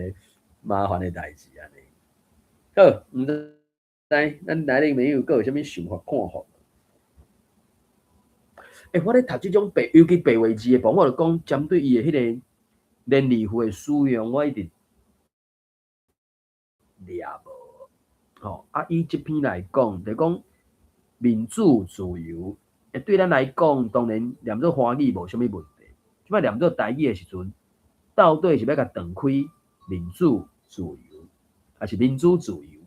麻煩的代誌按呢。好，毋知咱來日朋友閣有啥物想法看法？欸，我咧讀這種白，尤其白話字的部分，我就講針對伊的彼個連字符的使用，我一直掠無。吼，啊，以這篇來講，就講民主自由，欸，對咱來講，當然念做華語無啥物問題。這擺念做台語的時陣，到底是欲共斷開民主自由，抑是民主自由？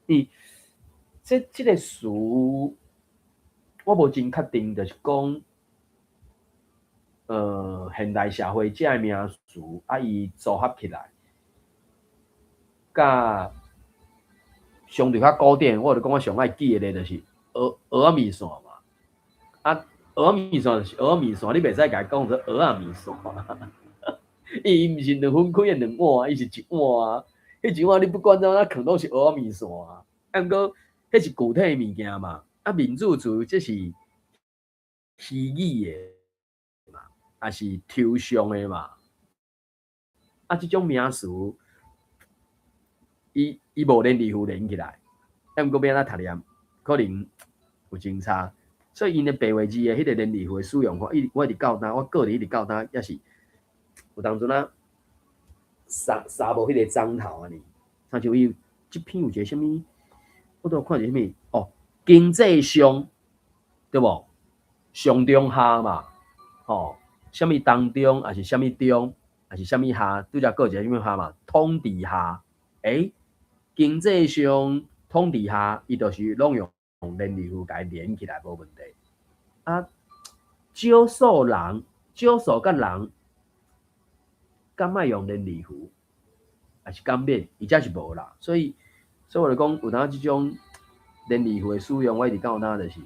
伊這個詞，我無真確定，就是講，現代社會這个名詞，啊，伊組合起來，佮相對較古典，我就講我上愛記的就是蚵仔麵線嘛。啊，蚵仔麵線就是蚵仔麵線，你袂使共伊講做蚵仔麵線。伊毋是兩分開的兩碗，伊是一碗啊。彼一碗你不管怎啊囥，攏是蚵仔麵線啊。啊，毋過彼是具體物件嘛。啊，民主自由這是虛擬的嘛，抑是抽象的嘛。啊，這種名詞，伊無連字符連起來，啊，毋過欲按怎讀念，可能有真差。所以𪜶的白話字的彼個連字符的使用法，伊我一直到今，我個人一直到今猶是有當陣啊，捎無彼個章頭按呢。親像伊這篇有一個啥物，我拄看一個啥物哦，經濟上對無？上中下嘛，吼，啥物當中，抑是啥物中，抑是啥物下，拄才閣有一個啥物下嘛，統治下，欸，經濟上統治下，伊就是攏用連字符共伊連起來無問題。啊，少數人，少數佮人，敢愛用連字符，抑是敢免？伊才是無啦。所以我就講，有當這種連字符的使用，我一直到今就是，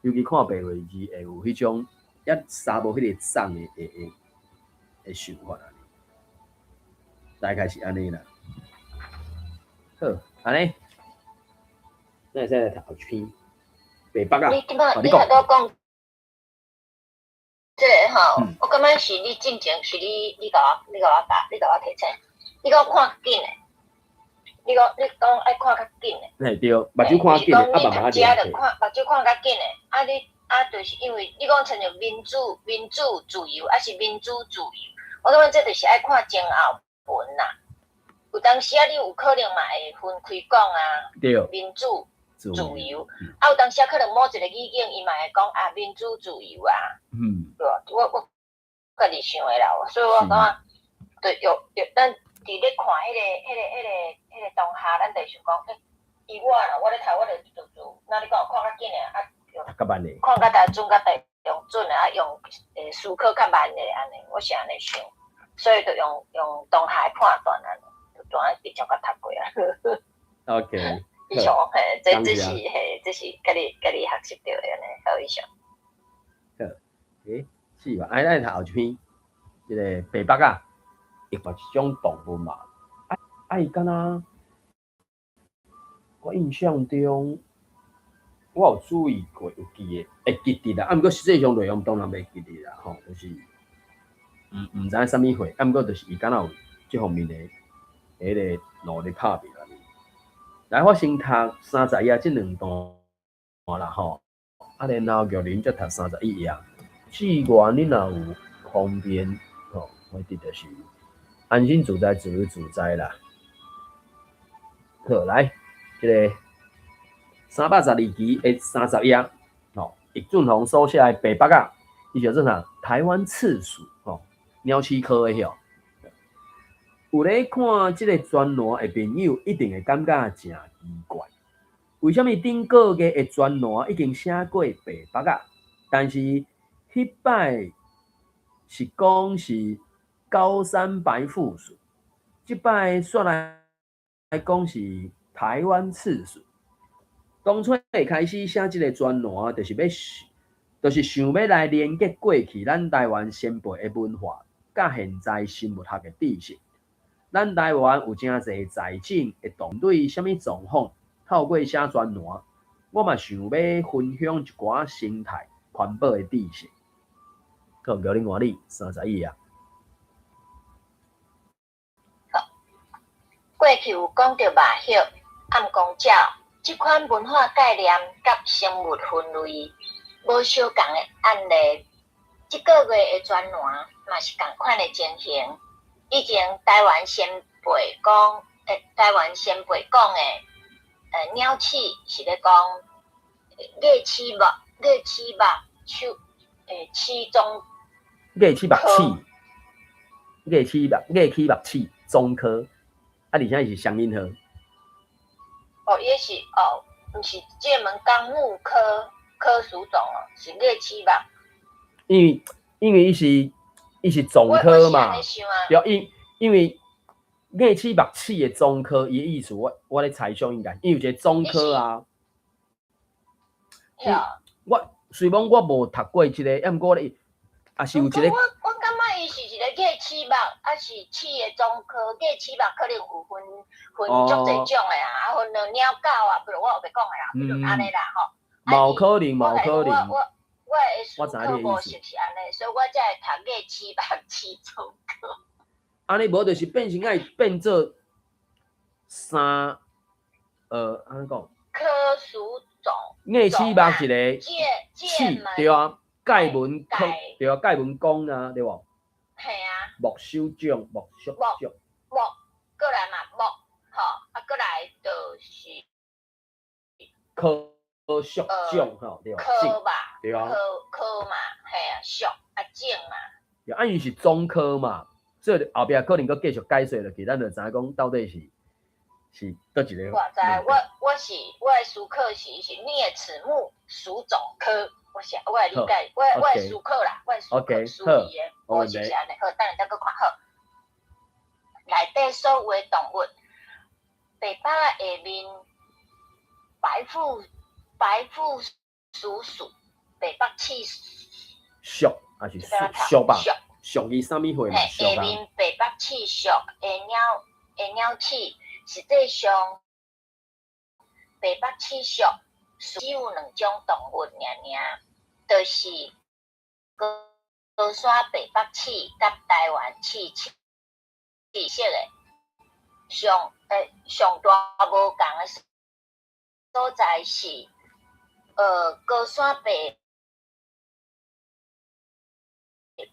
尤其看白話字會有彼種抑捎無彼個章的想法啊。大概是按呢啦。好，按呢，咱會使來讀後一篇白北啊。你這擺你頭拄講這個吼，我感覺是你進前是你共我教，你共我提醒。你講看緊的，你講愛看較緊的。嘿對，目睭看緊的，啊慢慢仔連就看目睭看較緊的，啊你啊就是因為你講親像民主自由，抑是民主自由，我感覺這就是愛看前後文啦。有當時啊，你有可能嘛會分開講啊，民主自由，啊有當時啊可能某一個語境，伊嘛會講啊民主自由啊，對無？我家己想的啦，所以我感覺對有有咱佇咧看彼個當下，咱就想講，欸，以我啦，我咧讀，我就就那你講看較緊的啊，較慢的，看較大準較大用準的啊，用思考較慢的按呢，我是按呢想，所以就用當下的判斷按呢，就怎樣直接共讀過啊。 以上嘿，這是嘿，這是家己學習著的按呢，好以上。好，欸，是吧？哎，咱讀後一篇，這个白腹仔，伊嘛一種動物嘛。啊啊，伊敢若，我印象中，我有注意過，有記得，會記得啦。啊，毋過實際上內容當然袂記得啦，吼，就是毋知影啥物貨，啊，毋過就是伊敢若有這方面的彼个努力拍拼。來，我先讀三十頁這兩段啦，吼。啊，然後玉林再讀31頁。志願你若有方便，吼，我佇就是安心自在，自由自在啦。好，來，這个312期的三十頁，吼，易俊宏所寫的白腹仔，伊叫做啥？台灣刺鼠，吼，鳥鼠科的吼。有咧看這个專欄的朋友，一定會感覺誠奇怪，為啥物頂個月的專欄已經寫過白腹仔，但是彼擺是講是高山白腹鼠，這擺煞來講是台灣刺鼠。當初會開始寫這个專欄，就是想欲來連結過去咱台灣先輩的文化，佮現在生物學的知識。咱台灣有誠濟在種會動對啥物狀況，透過寫專欄，我嘛想欲分享一寡生態環保的知識。好，叫你換你31頁。好，過去有講著肉葉、暗光鳥這款文化概念佮生物分類無相仝的案例。這個月的專欄嘛是仝款的情形。以前台灣先輩講，台灣先輩講的，鳥鼠是咧講齧齒目、齧齒目手，齒總齧齒目齒，齧齒目、齧齒目齒總科，啊，而且伊是雙引號。哦，伊是哦，毋是界門綱目科科屬種哦，是齧齒目。因為伊是總科嘛，對，因為齧齒目齒的總科，伊的意思我咧猜想應該，因為有一個總科啊。我雖講我無讀過這个，抑毋過咧，也是有一個。我感覺伊是一个齧齒目，抑是齒的總科，齧齒目可能有分足濟種的啊，啊分鳥狗啊，比如我有欲講的啦，比如按呢啦吼。無可能，無可能。我的思考模式是按呢，所以我才會讀齧齒目齒總科。按呢無就是變成愛變做三，按怎講？科屬種。齧齒目一个齒，對啊，界門科，對啊，界門綱啊，對無？嘿啊。目屬種，目屬種。目，過來嘛目，吼，啊過來就是科屬種，吼，對。科吧，對啊。科科嘛，嘿啊，屬啊種嘛。對，啊，因是總科嘛，所以後壁可能閣繼續解說落去，咱就知影講到底是佗一个。我知，我是我的思考是齧齒目屬總科，我是我的理解，我的思考啦，我的思考思維的模式是按呢。好，等下再閣看好。內底所有的動物，白腹仔下面白腹鼠屬，白腹鼠屬還是屬吧？屬伊啥物貨嘛？下面白腹鼠屬的鳥鼠，實際上白腹鼠屬只有兩種動物爾爾，就是高山白腹鼠佮台灣刺鼠色的。上大無仝的所在是，高山白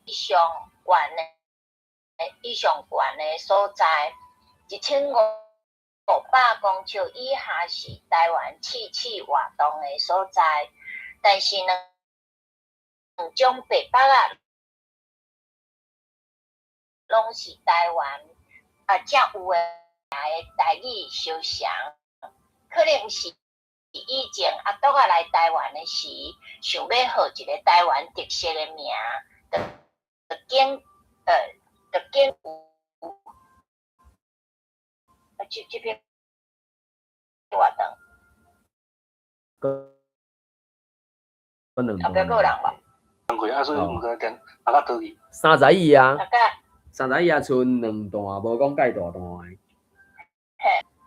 伊上懸的所在，1500公尺以下是台灣刺鼠活動的所在，但是兩種白腹仔攏是台灣才有的台語相像，可能是以前阿篤仔來台灣的時，想欲號一个台灣特色的名，就揀有這篇偌長？後壁閣有人無？啊，所以毋知電啊，較倒去。三十頁啊，三十頁啊，賰兩段，無講介大段的。嘿。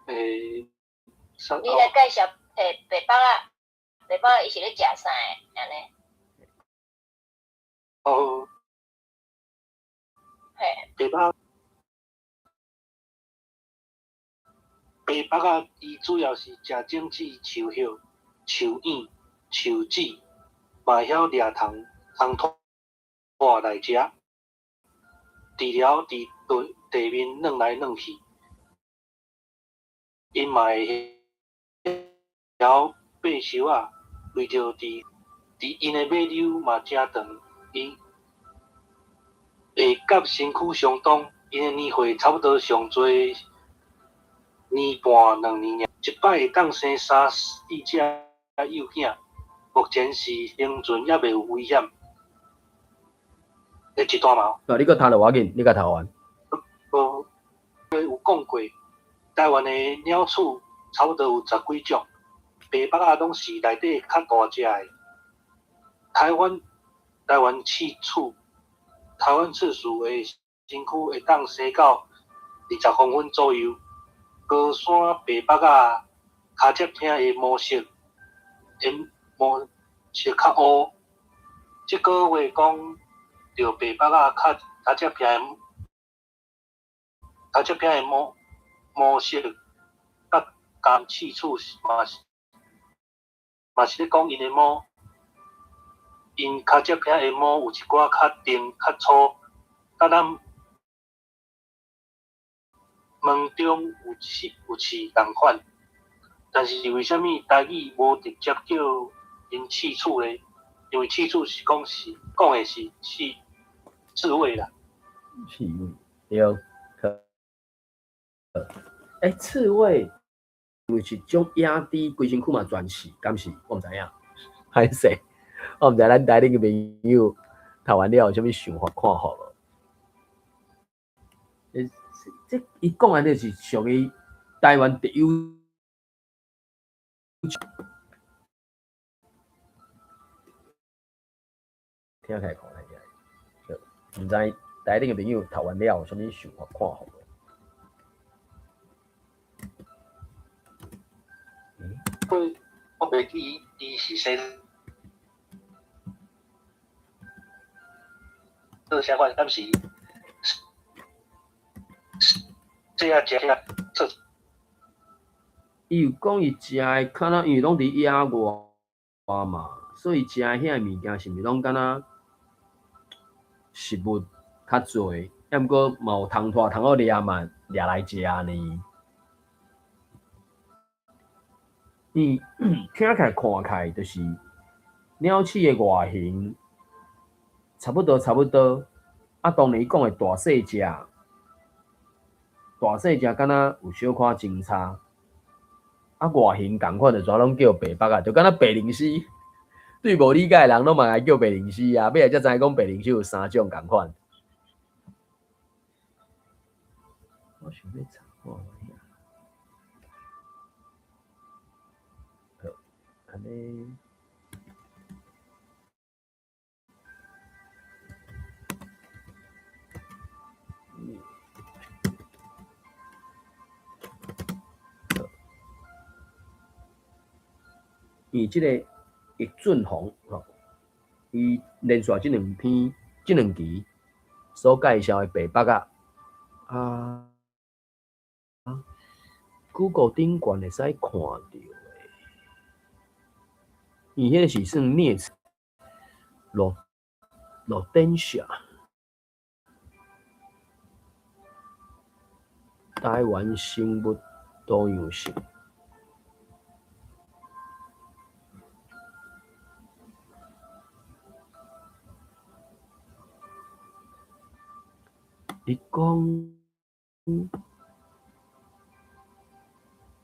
你來介紹白腹仔，白腹仔伊是咧食啥的？按呢？哦。嘿。白腹仔，伊主要是食種子、樹葉、樹葉、樹籽，嘛會曉掠蟲、蟲蟥來食。除了佇地面轉來轉去，𪜶嘛會曉爬樹仔，圍著佇𪜶的尾溜嘛誠長，伊會佮身軀相當，𪜶的年歲差不多上濟年半兩年爾，一擺會當生三四隻幼囝，目前是生存猶未有危險。一段嘛。哦，你閣讀落無要緊，你共讀完。無，有講過，台灣的鳥鼠差不多有十幾種，白腹仔攏是內底較大隻的。台灣刺鼠的身軀會當生到20公分左右。高山白腹仔跤脊鈿的毛色較烏。這個話講著白腹仔跤脊鈿的毛色，佮共刺鼠嘛是咧講𪜶的毛，𪜶跤脊鈿的毛有一寡較長較粗，佮咱門中有刺仝款，但是為啥物台語無直接叫𪜶刺鼠咧？因為刺鼠是講的是刺蝟啦。刺蝟對，刺蝟有一種野豬，規身軀嘛全刺，敢是？我毋知影，歹勢，我毋知咱台頂个朋友讀完了有啥物想法看法無？這伊講的就是屬於台灣特有，聽起來看起來，毋知台頂个朋友讀完了有啥物想法看法無？我袂記伊是生做啥款，敢是這啊食啊做。伊有講伊食的，可能因為攏佇野外嘛，所以食的遐物件是毋是攏敢若食物較濟，抑毋過嘛有蟲蟥通好掠嘛，掠來食呢。伊聽起來看起來就是鳥鼠的外形差不多差不多，啊，當然伊講的大細隻，大細隻敢若有小可真差，啊，外形仝款就全攏叫白腹仔，就敢若白靈絲，對無理解的人攏嘛會叫白靈絲啊，尾仔才知講白靈絲有三種仝款。我想欲查看覓啊？好，按呢。伊這個易俊宏吼，伊連續這兩篇、這兩期所介紹的白腹仔啊。，Google 頂懸會使看著的，伊彼個是算齧齒，Rodentia，台灣生物多樣性。伊講，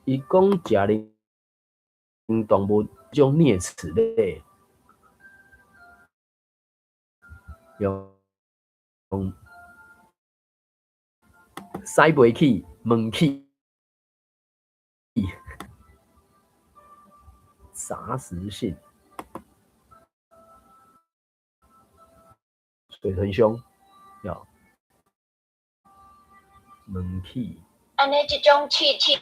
伊講食奶動物種齧齒類，用使袂起，門起，雜食性，水豚兄，有。門起。按呢，這種刺刺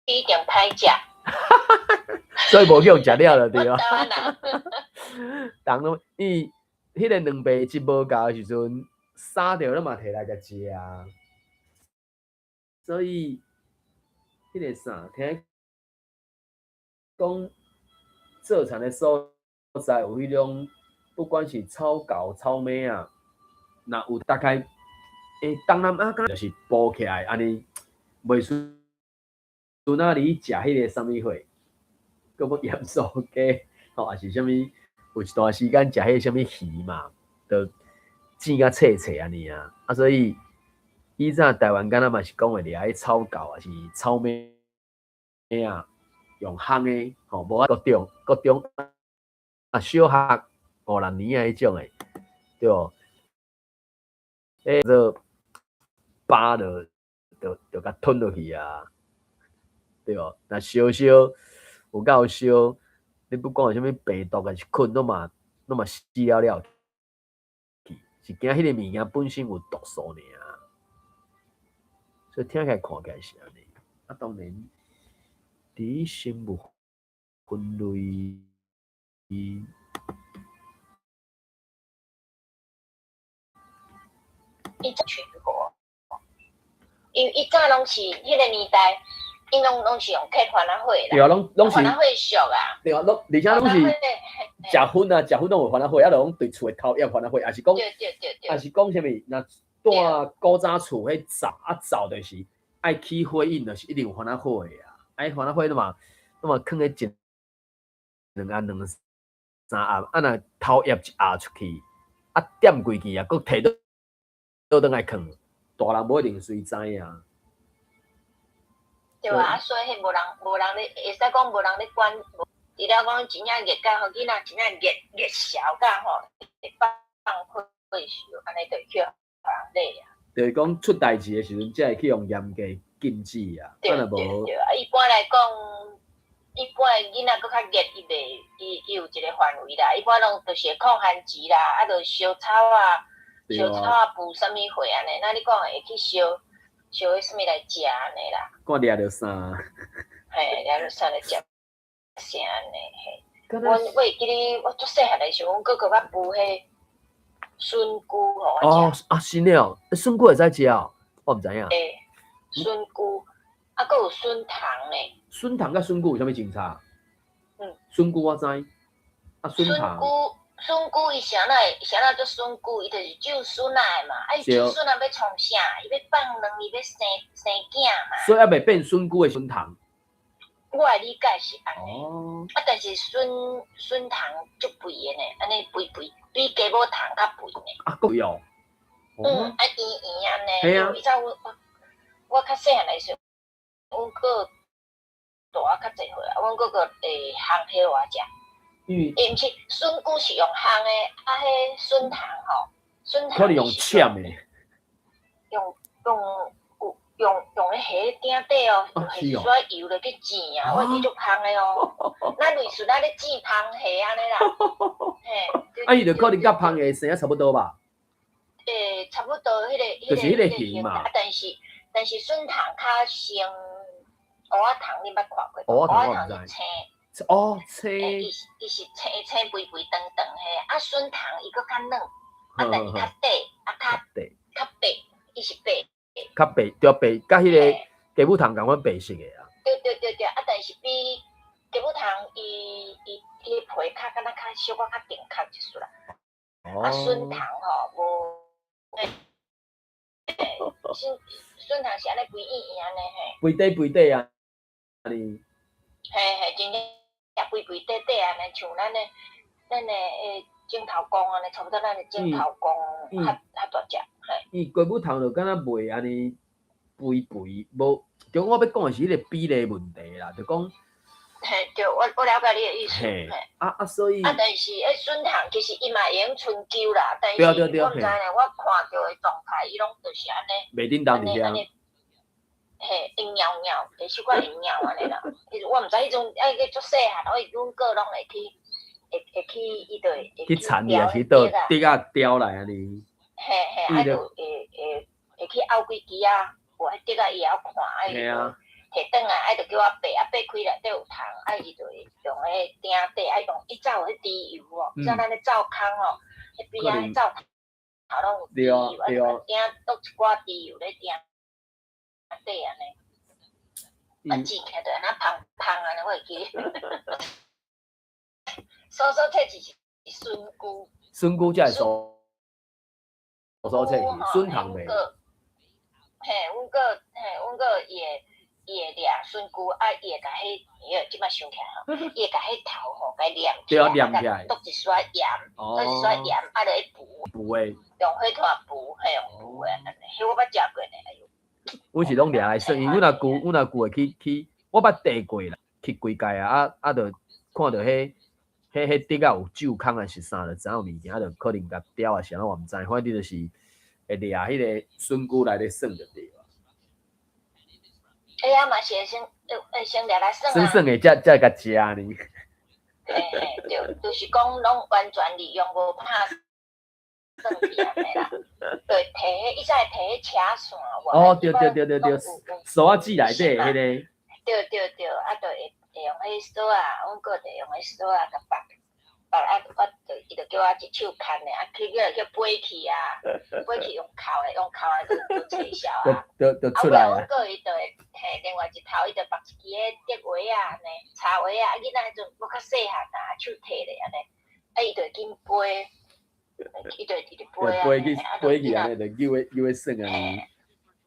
一定歹食。所以無去予食了就對了。人攏伊彼個兩白質無夠的時陣，殺著你嘛提來共食啊。所以，彼個啥，聽講做田的所在有彼種，不管是草猴、草馬仔，若有大概。東南亞敢就是補起來，按呢袂輸哪裡食彼個啥物貨，閣欲鹽酥雞，吼，抑是啥物？有一段時間食彼個啥物魚嘛，就煎甲脆脆按呢啊。啊，所以以前台灣敢若嘛是講會掠彼草猴，抑是草馬仔，用烘的，吼，無啊國中國中啊小學五六年仔彼種的，對無？做飽就共吞落去啊，對無？若燒燒有夠燒，你不管有啥物病毒抑是菌，攏嘛死了了去，是驚彼个物件本身有毒素爾。所以聽起來看起來是按呢。啊，當然，佇生物分類。伊取火，因為伊早攏是彼个年代，𪜶攏是用鐵番仔火啦。對啊，攏是番仔火俗啊。對啊，攏而且攏是食薰啊，食薰攏有番仔火，啊，就講對厝的頭也番仔火，抑是講，抑是講啥物？若住古早厝，彼灶啊灶就是愛起火印，就是一定有番仔火的啊。啊，彼番仔火攏嘛囥咧一兩盒兩三盒，啊，若頭葉一壓出去，啊點過去啊，閣提倒轉來囥，大人無一定隨知啊。對啊，所以彼無人咧，會使講無人咧管，除了講真正熱甲予囡仔真正熱熱燒甲吼，會放火燒，按呢就去予人咧啊。就是講出代誌的時陣，才會去用嚴格禁止啊。對對對，啊，一般來講，一般的囡仔閣較熱，伊袂，伊有一個範圍啦。一般攏就是會控番薯啦，啊，就燒草啊，燒草啊，孵啥物貨按呢？那你講會去燒燒彼啥物來食按呢啦？看掠著啥？嘿，掠著啥來食啥按呢？嘿，我會記得我足細漢的時陣，阮哥哥捌孵彼筍菇予我食。哦啊，真的哦，筍菇會使食哦？我毋知影。欸，筍菇，啊，閣有筍糖呢。筍糖佮筍菇有啥物相差？筍菇我知，啊筍糖。筍菇，筍菇伊啥來啥來做筍菇？伊就是種筍仔的嘛。啊，伊種筍仔欲創啥？伊欲放卵，伊欲生生囝嘛。所以猶未變筍菇的筍糖。我的理解是按呢。啊，但是筍筍糖足肥的呢，按呢肥肥，比雞母糖較肥呢。啊，閣肥哦。啊圓圓按呢。以前我較細漢的時陣，阮哥大我較濟歲啊，阮哥哥會烘彼予我食。伊毋是筍菇是用烘的，啊，彼筍糖吼，筍糖可能用攕的。用用有用用咧蝦鼎底哦，是說油落去煎啊，我會記足香的哦。咱類似咱咧煎芳蝦按呢啦。嘿。啊，伊就可能佮芳蝦生啊差不多吧？欸，差不多，彼个就是彼个形嘛。啊，但是筍糖較生，芋仔糖你捌看過？芋仔糖是青。哦，青。伊是伊是青青肥肥長長的，啊，筍糖伊閣較軟，啊，但是較短，啊，較較白，伊是白。較白，對白，佮彼个雞母蟲仝款白色的啊。對對對對，啊，但是比雞母蟲伊皮較敢若較小可較甜較一絲啦。啊，筍蟲吼無，筍蟲是按呢肥圓圓按呢嘿。肥底肥底啊，呢。嘿嘿，真正肥肥底底按呢，像咱的枕頭公按呢，差不多咱的枕頭公較較大隻。嘿。伊雞母蟲就敢若袂按呢肥肥，無，就我欲講的是彼个比例問題啦，就講。嘿，對，我了解你的意思。嘿，啊啊，所以。啊，但是彼筍蟲其實伊嘛會用春秋啦，但是我毋知呢，我看著的狀態，伊攏就是按呢。袂振動佇遐。嘿，硬咬咬，會小可硬咬按呢啦。其實我毋知彼陣愛去足細漢，我阮哥攏會去，會去，伊就會去田裡，抑是佗竹仔叼來按呢。嘿嘿，啊就會去拗幾支啊，有彼竹仔伊會曉看，啊伊就提轉來，啊就叫我爬，啊爬開內底有蟲，啊伊就會用彼鼎底，啊用伊走有彼豬油哦，像咱咧灶空哦，彼邊仔彼灶頭攏有豬油，啊就鼎倒一寡豬油咧鼎底按呢，啊煎起來就按呢芳芳按呢，我會記得。酥酥脆是筍菇。筍菇才會酥酥脆，筍蟲袂。嘿，阮哥，嘿，阮哥伊會掠筍菇，啊，伊會共彼，伊這擺想起來吼，伊會共彼頭吼，共黏起來，黏起來，倒一撮鹽，倒一撮鹽，啊，落去浮。浮的。用火炭浮，嘿，用浮的，彼我捌食過呢。哎喲。阮是攏掠來耍，因為阮阿舅會去，我捌綴過啦，去幾屆啊，啊啊，就看著彼竹仔有蛀空還是啥，就知影有物件，就可能共叼啊，啥我毋知，反正就是會掠彼个筍菇來咧耍就對了。哎呀，嘛是會先會先掠來耍啊。耍耍的才會共食呢。嘿嘿，對，就是講攏完全利用無拍算去按呢啦。對，提彼，伊才會提彼車線有無？哦，對對對對對，索仔紙內底彼个。對對對，啊，就會用彼索仔，阮哥就用彼索仔共縛縛啊，我就伊就叫我一手牽的，啊，去叫叫飛去啊，飛去用扣的，用扣的就就取消啊。就就出來啊，尾阮哥伊就會嘿，另外一頭伊就縛一支彼竹葦仔按呢，柴葦仔，啊，囡仔彼陣閣較細漢啊，手提咧按呢，啊，伊就會緊飛，伊就會直直飛飛去飛去按呢，就扭咧扭咧耍按呢。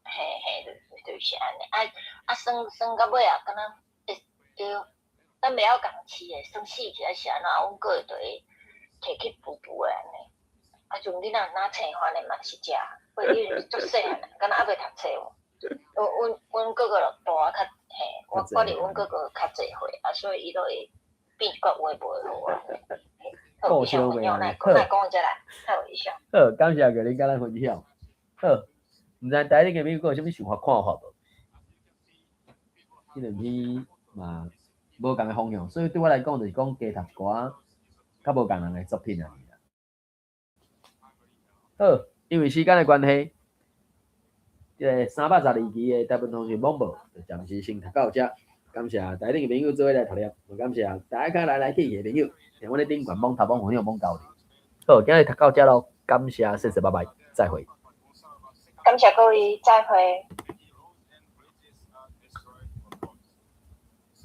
嘿嘿，就是按呢，啊啊，耍耍到尾啊，敢若會對，咱袂曉共飼的，耍死去抑是按怎，阮哥就會提去浮浮的按呢。啊，陣囡仔若青番的嘛是食，過伊足細漢，敢若猶未讀冊有。阮哥哥就大較嘿，我佇阮哥哥較濟歲，啊，所以伊都會變一寡有的無的予我。故事袂好，好，講這啦，好，以上。好，感謝閣恁佮咱分享。好，毋知台頂的朋友閣有啥物想法看法無？這兩篇嘛無仝的方向，所以對我來講就是講加讀一寡較無仝人的作品啊。好，因為時間的關係，這个312期的台灣通訊網報就暫時先讀到這。感謝台頂的朋友做伙來讀念，嘛感謝大家來來去去的朋友，聽阮咧頂懸網頭網分享網交流。好，今日讀到這囉，感謝，謝謝，拜拜，再會。感謝各位，再會。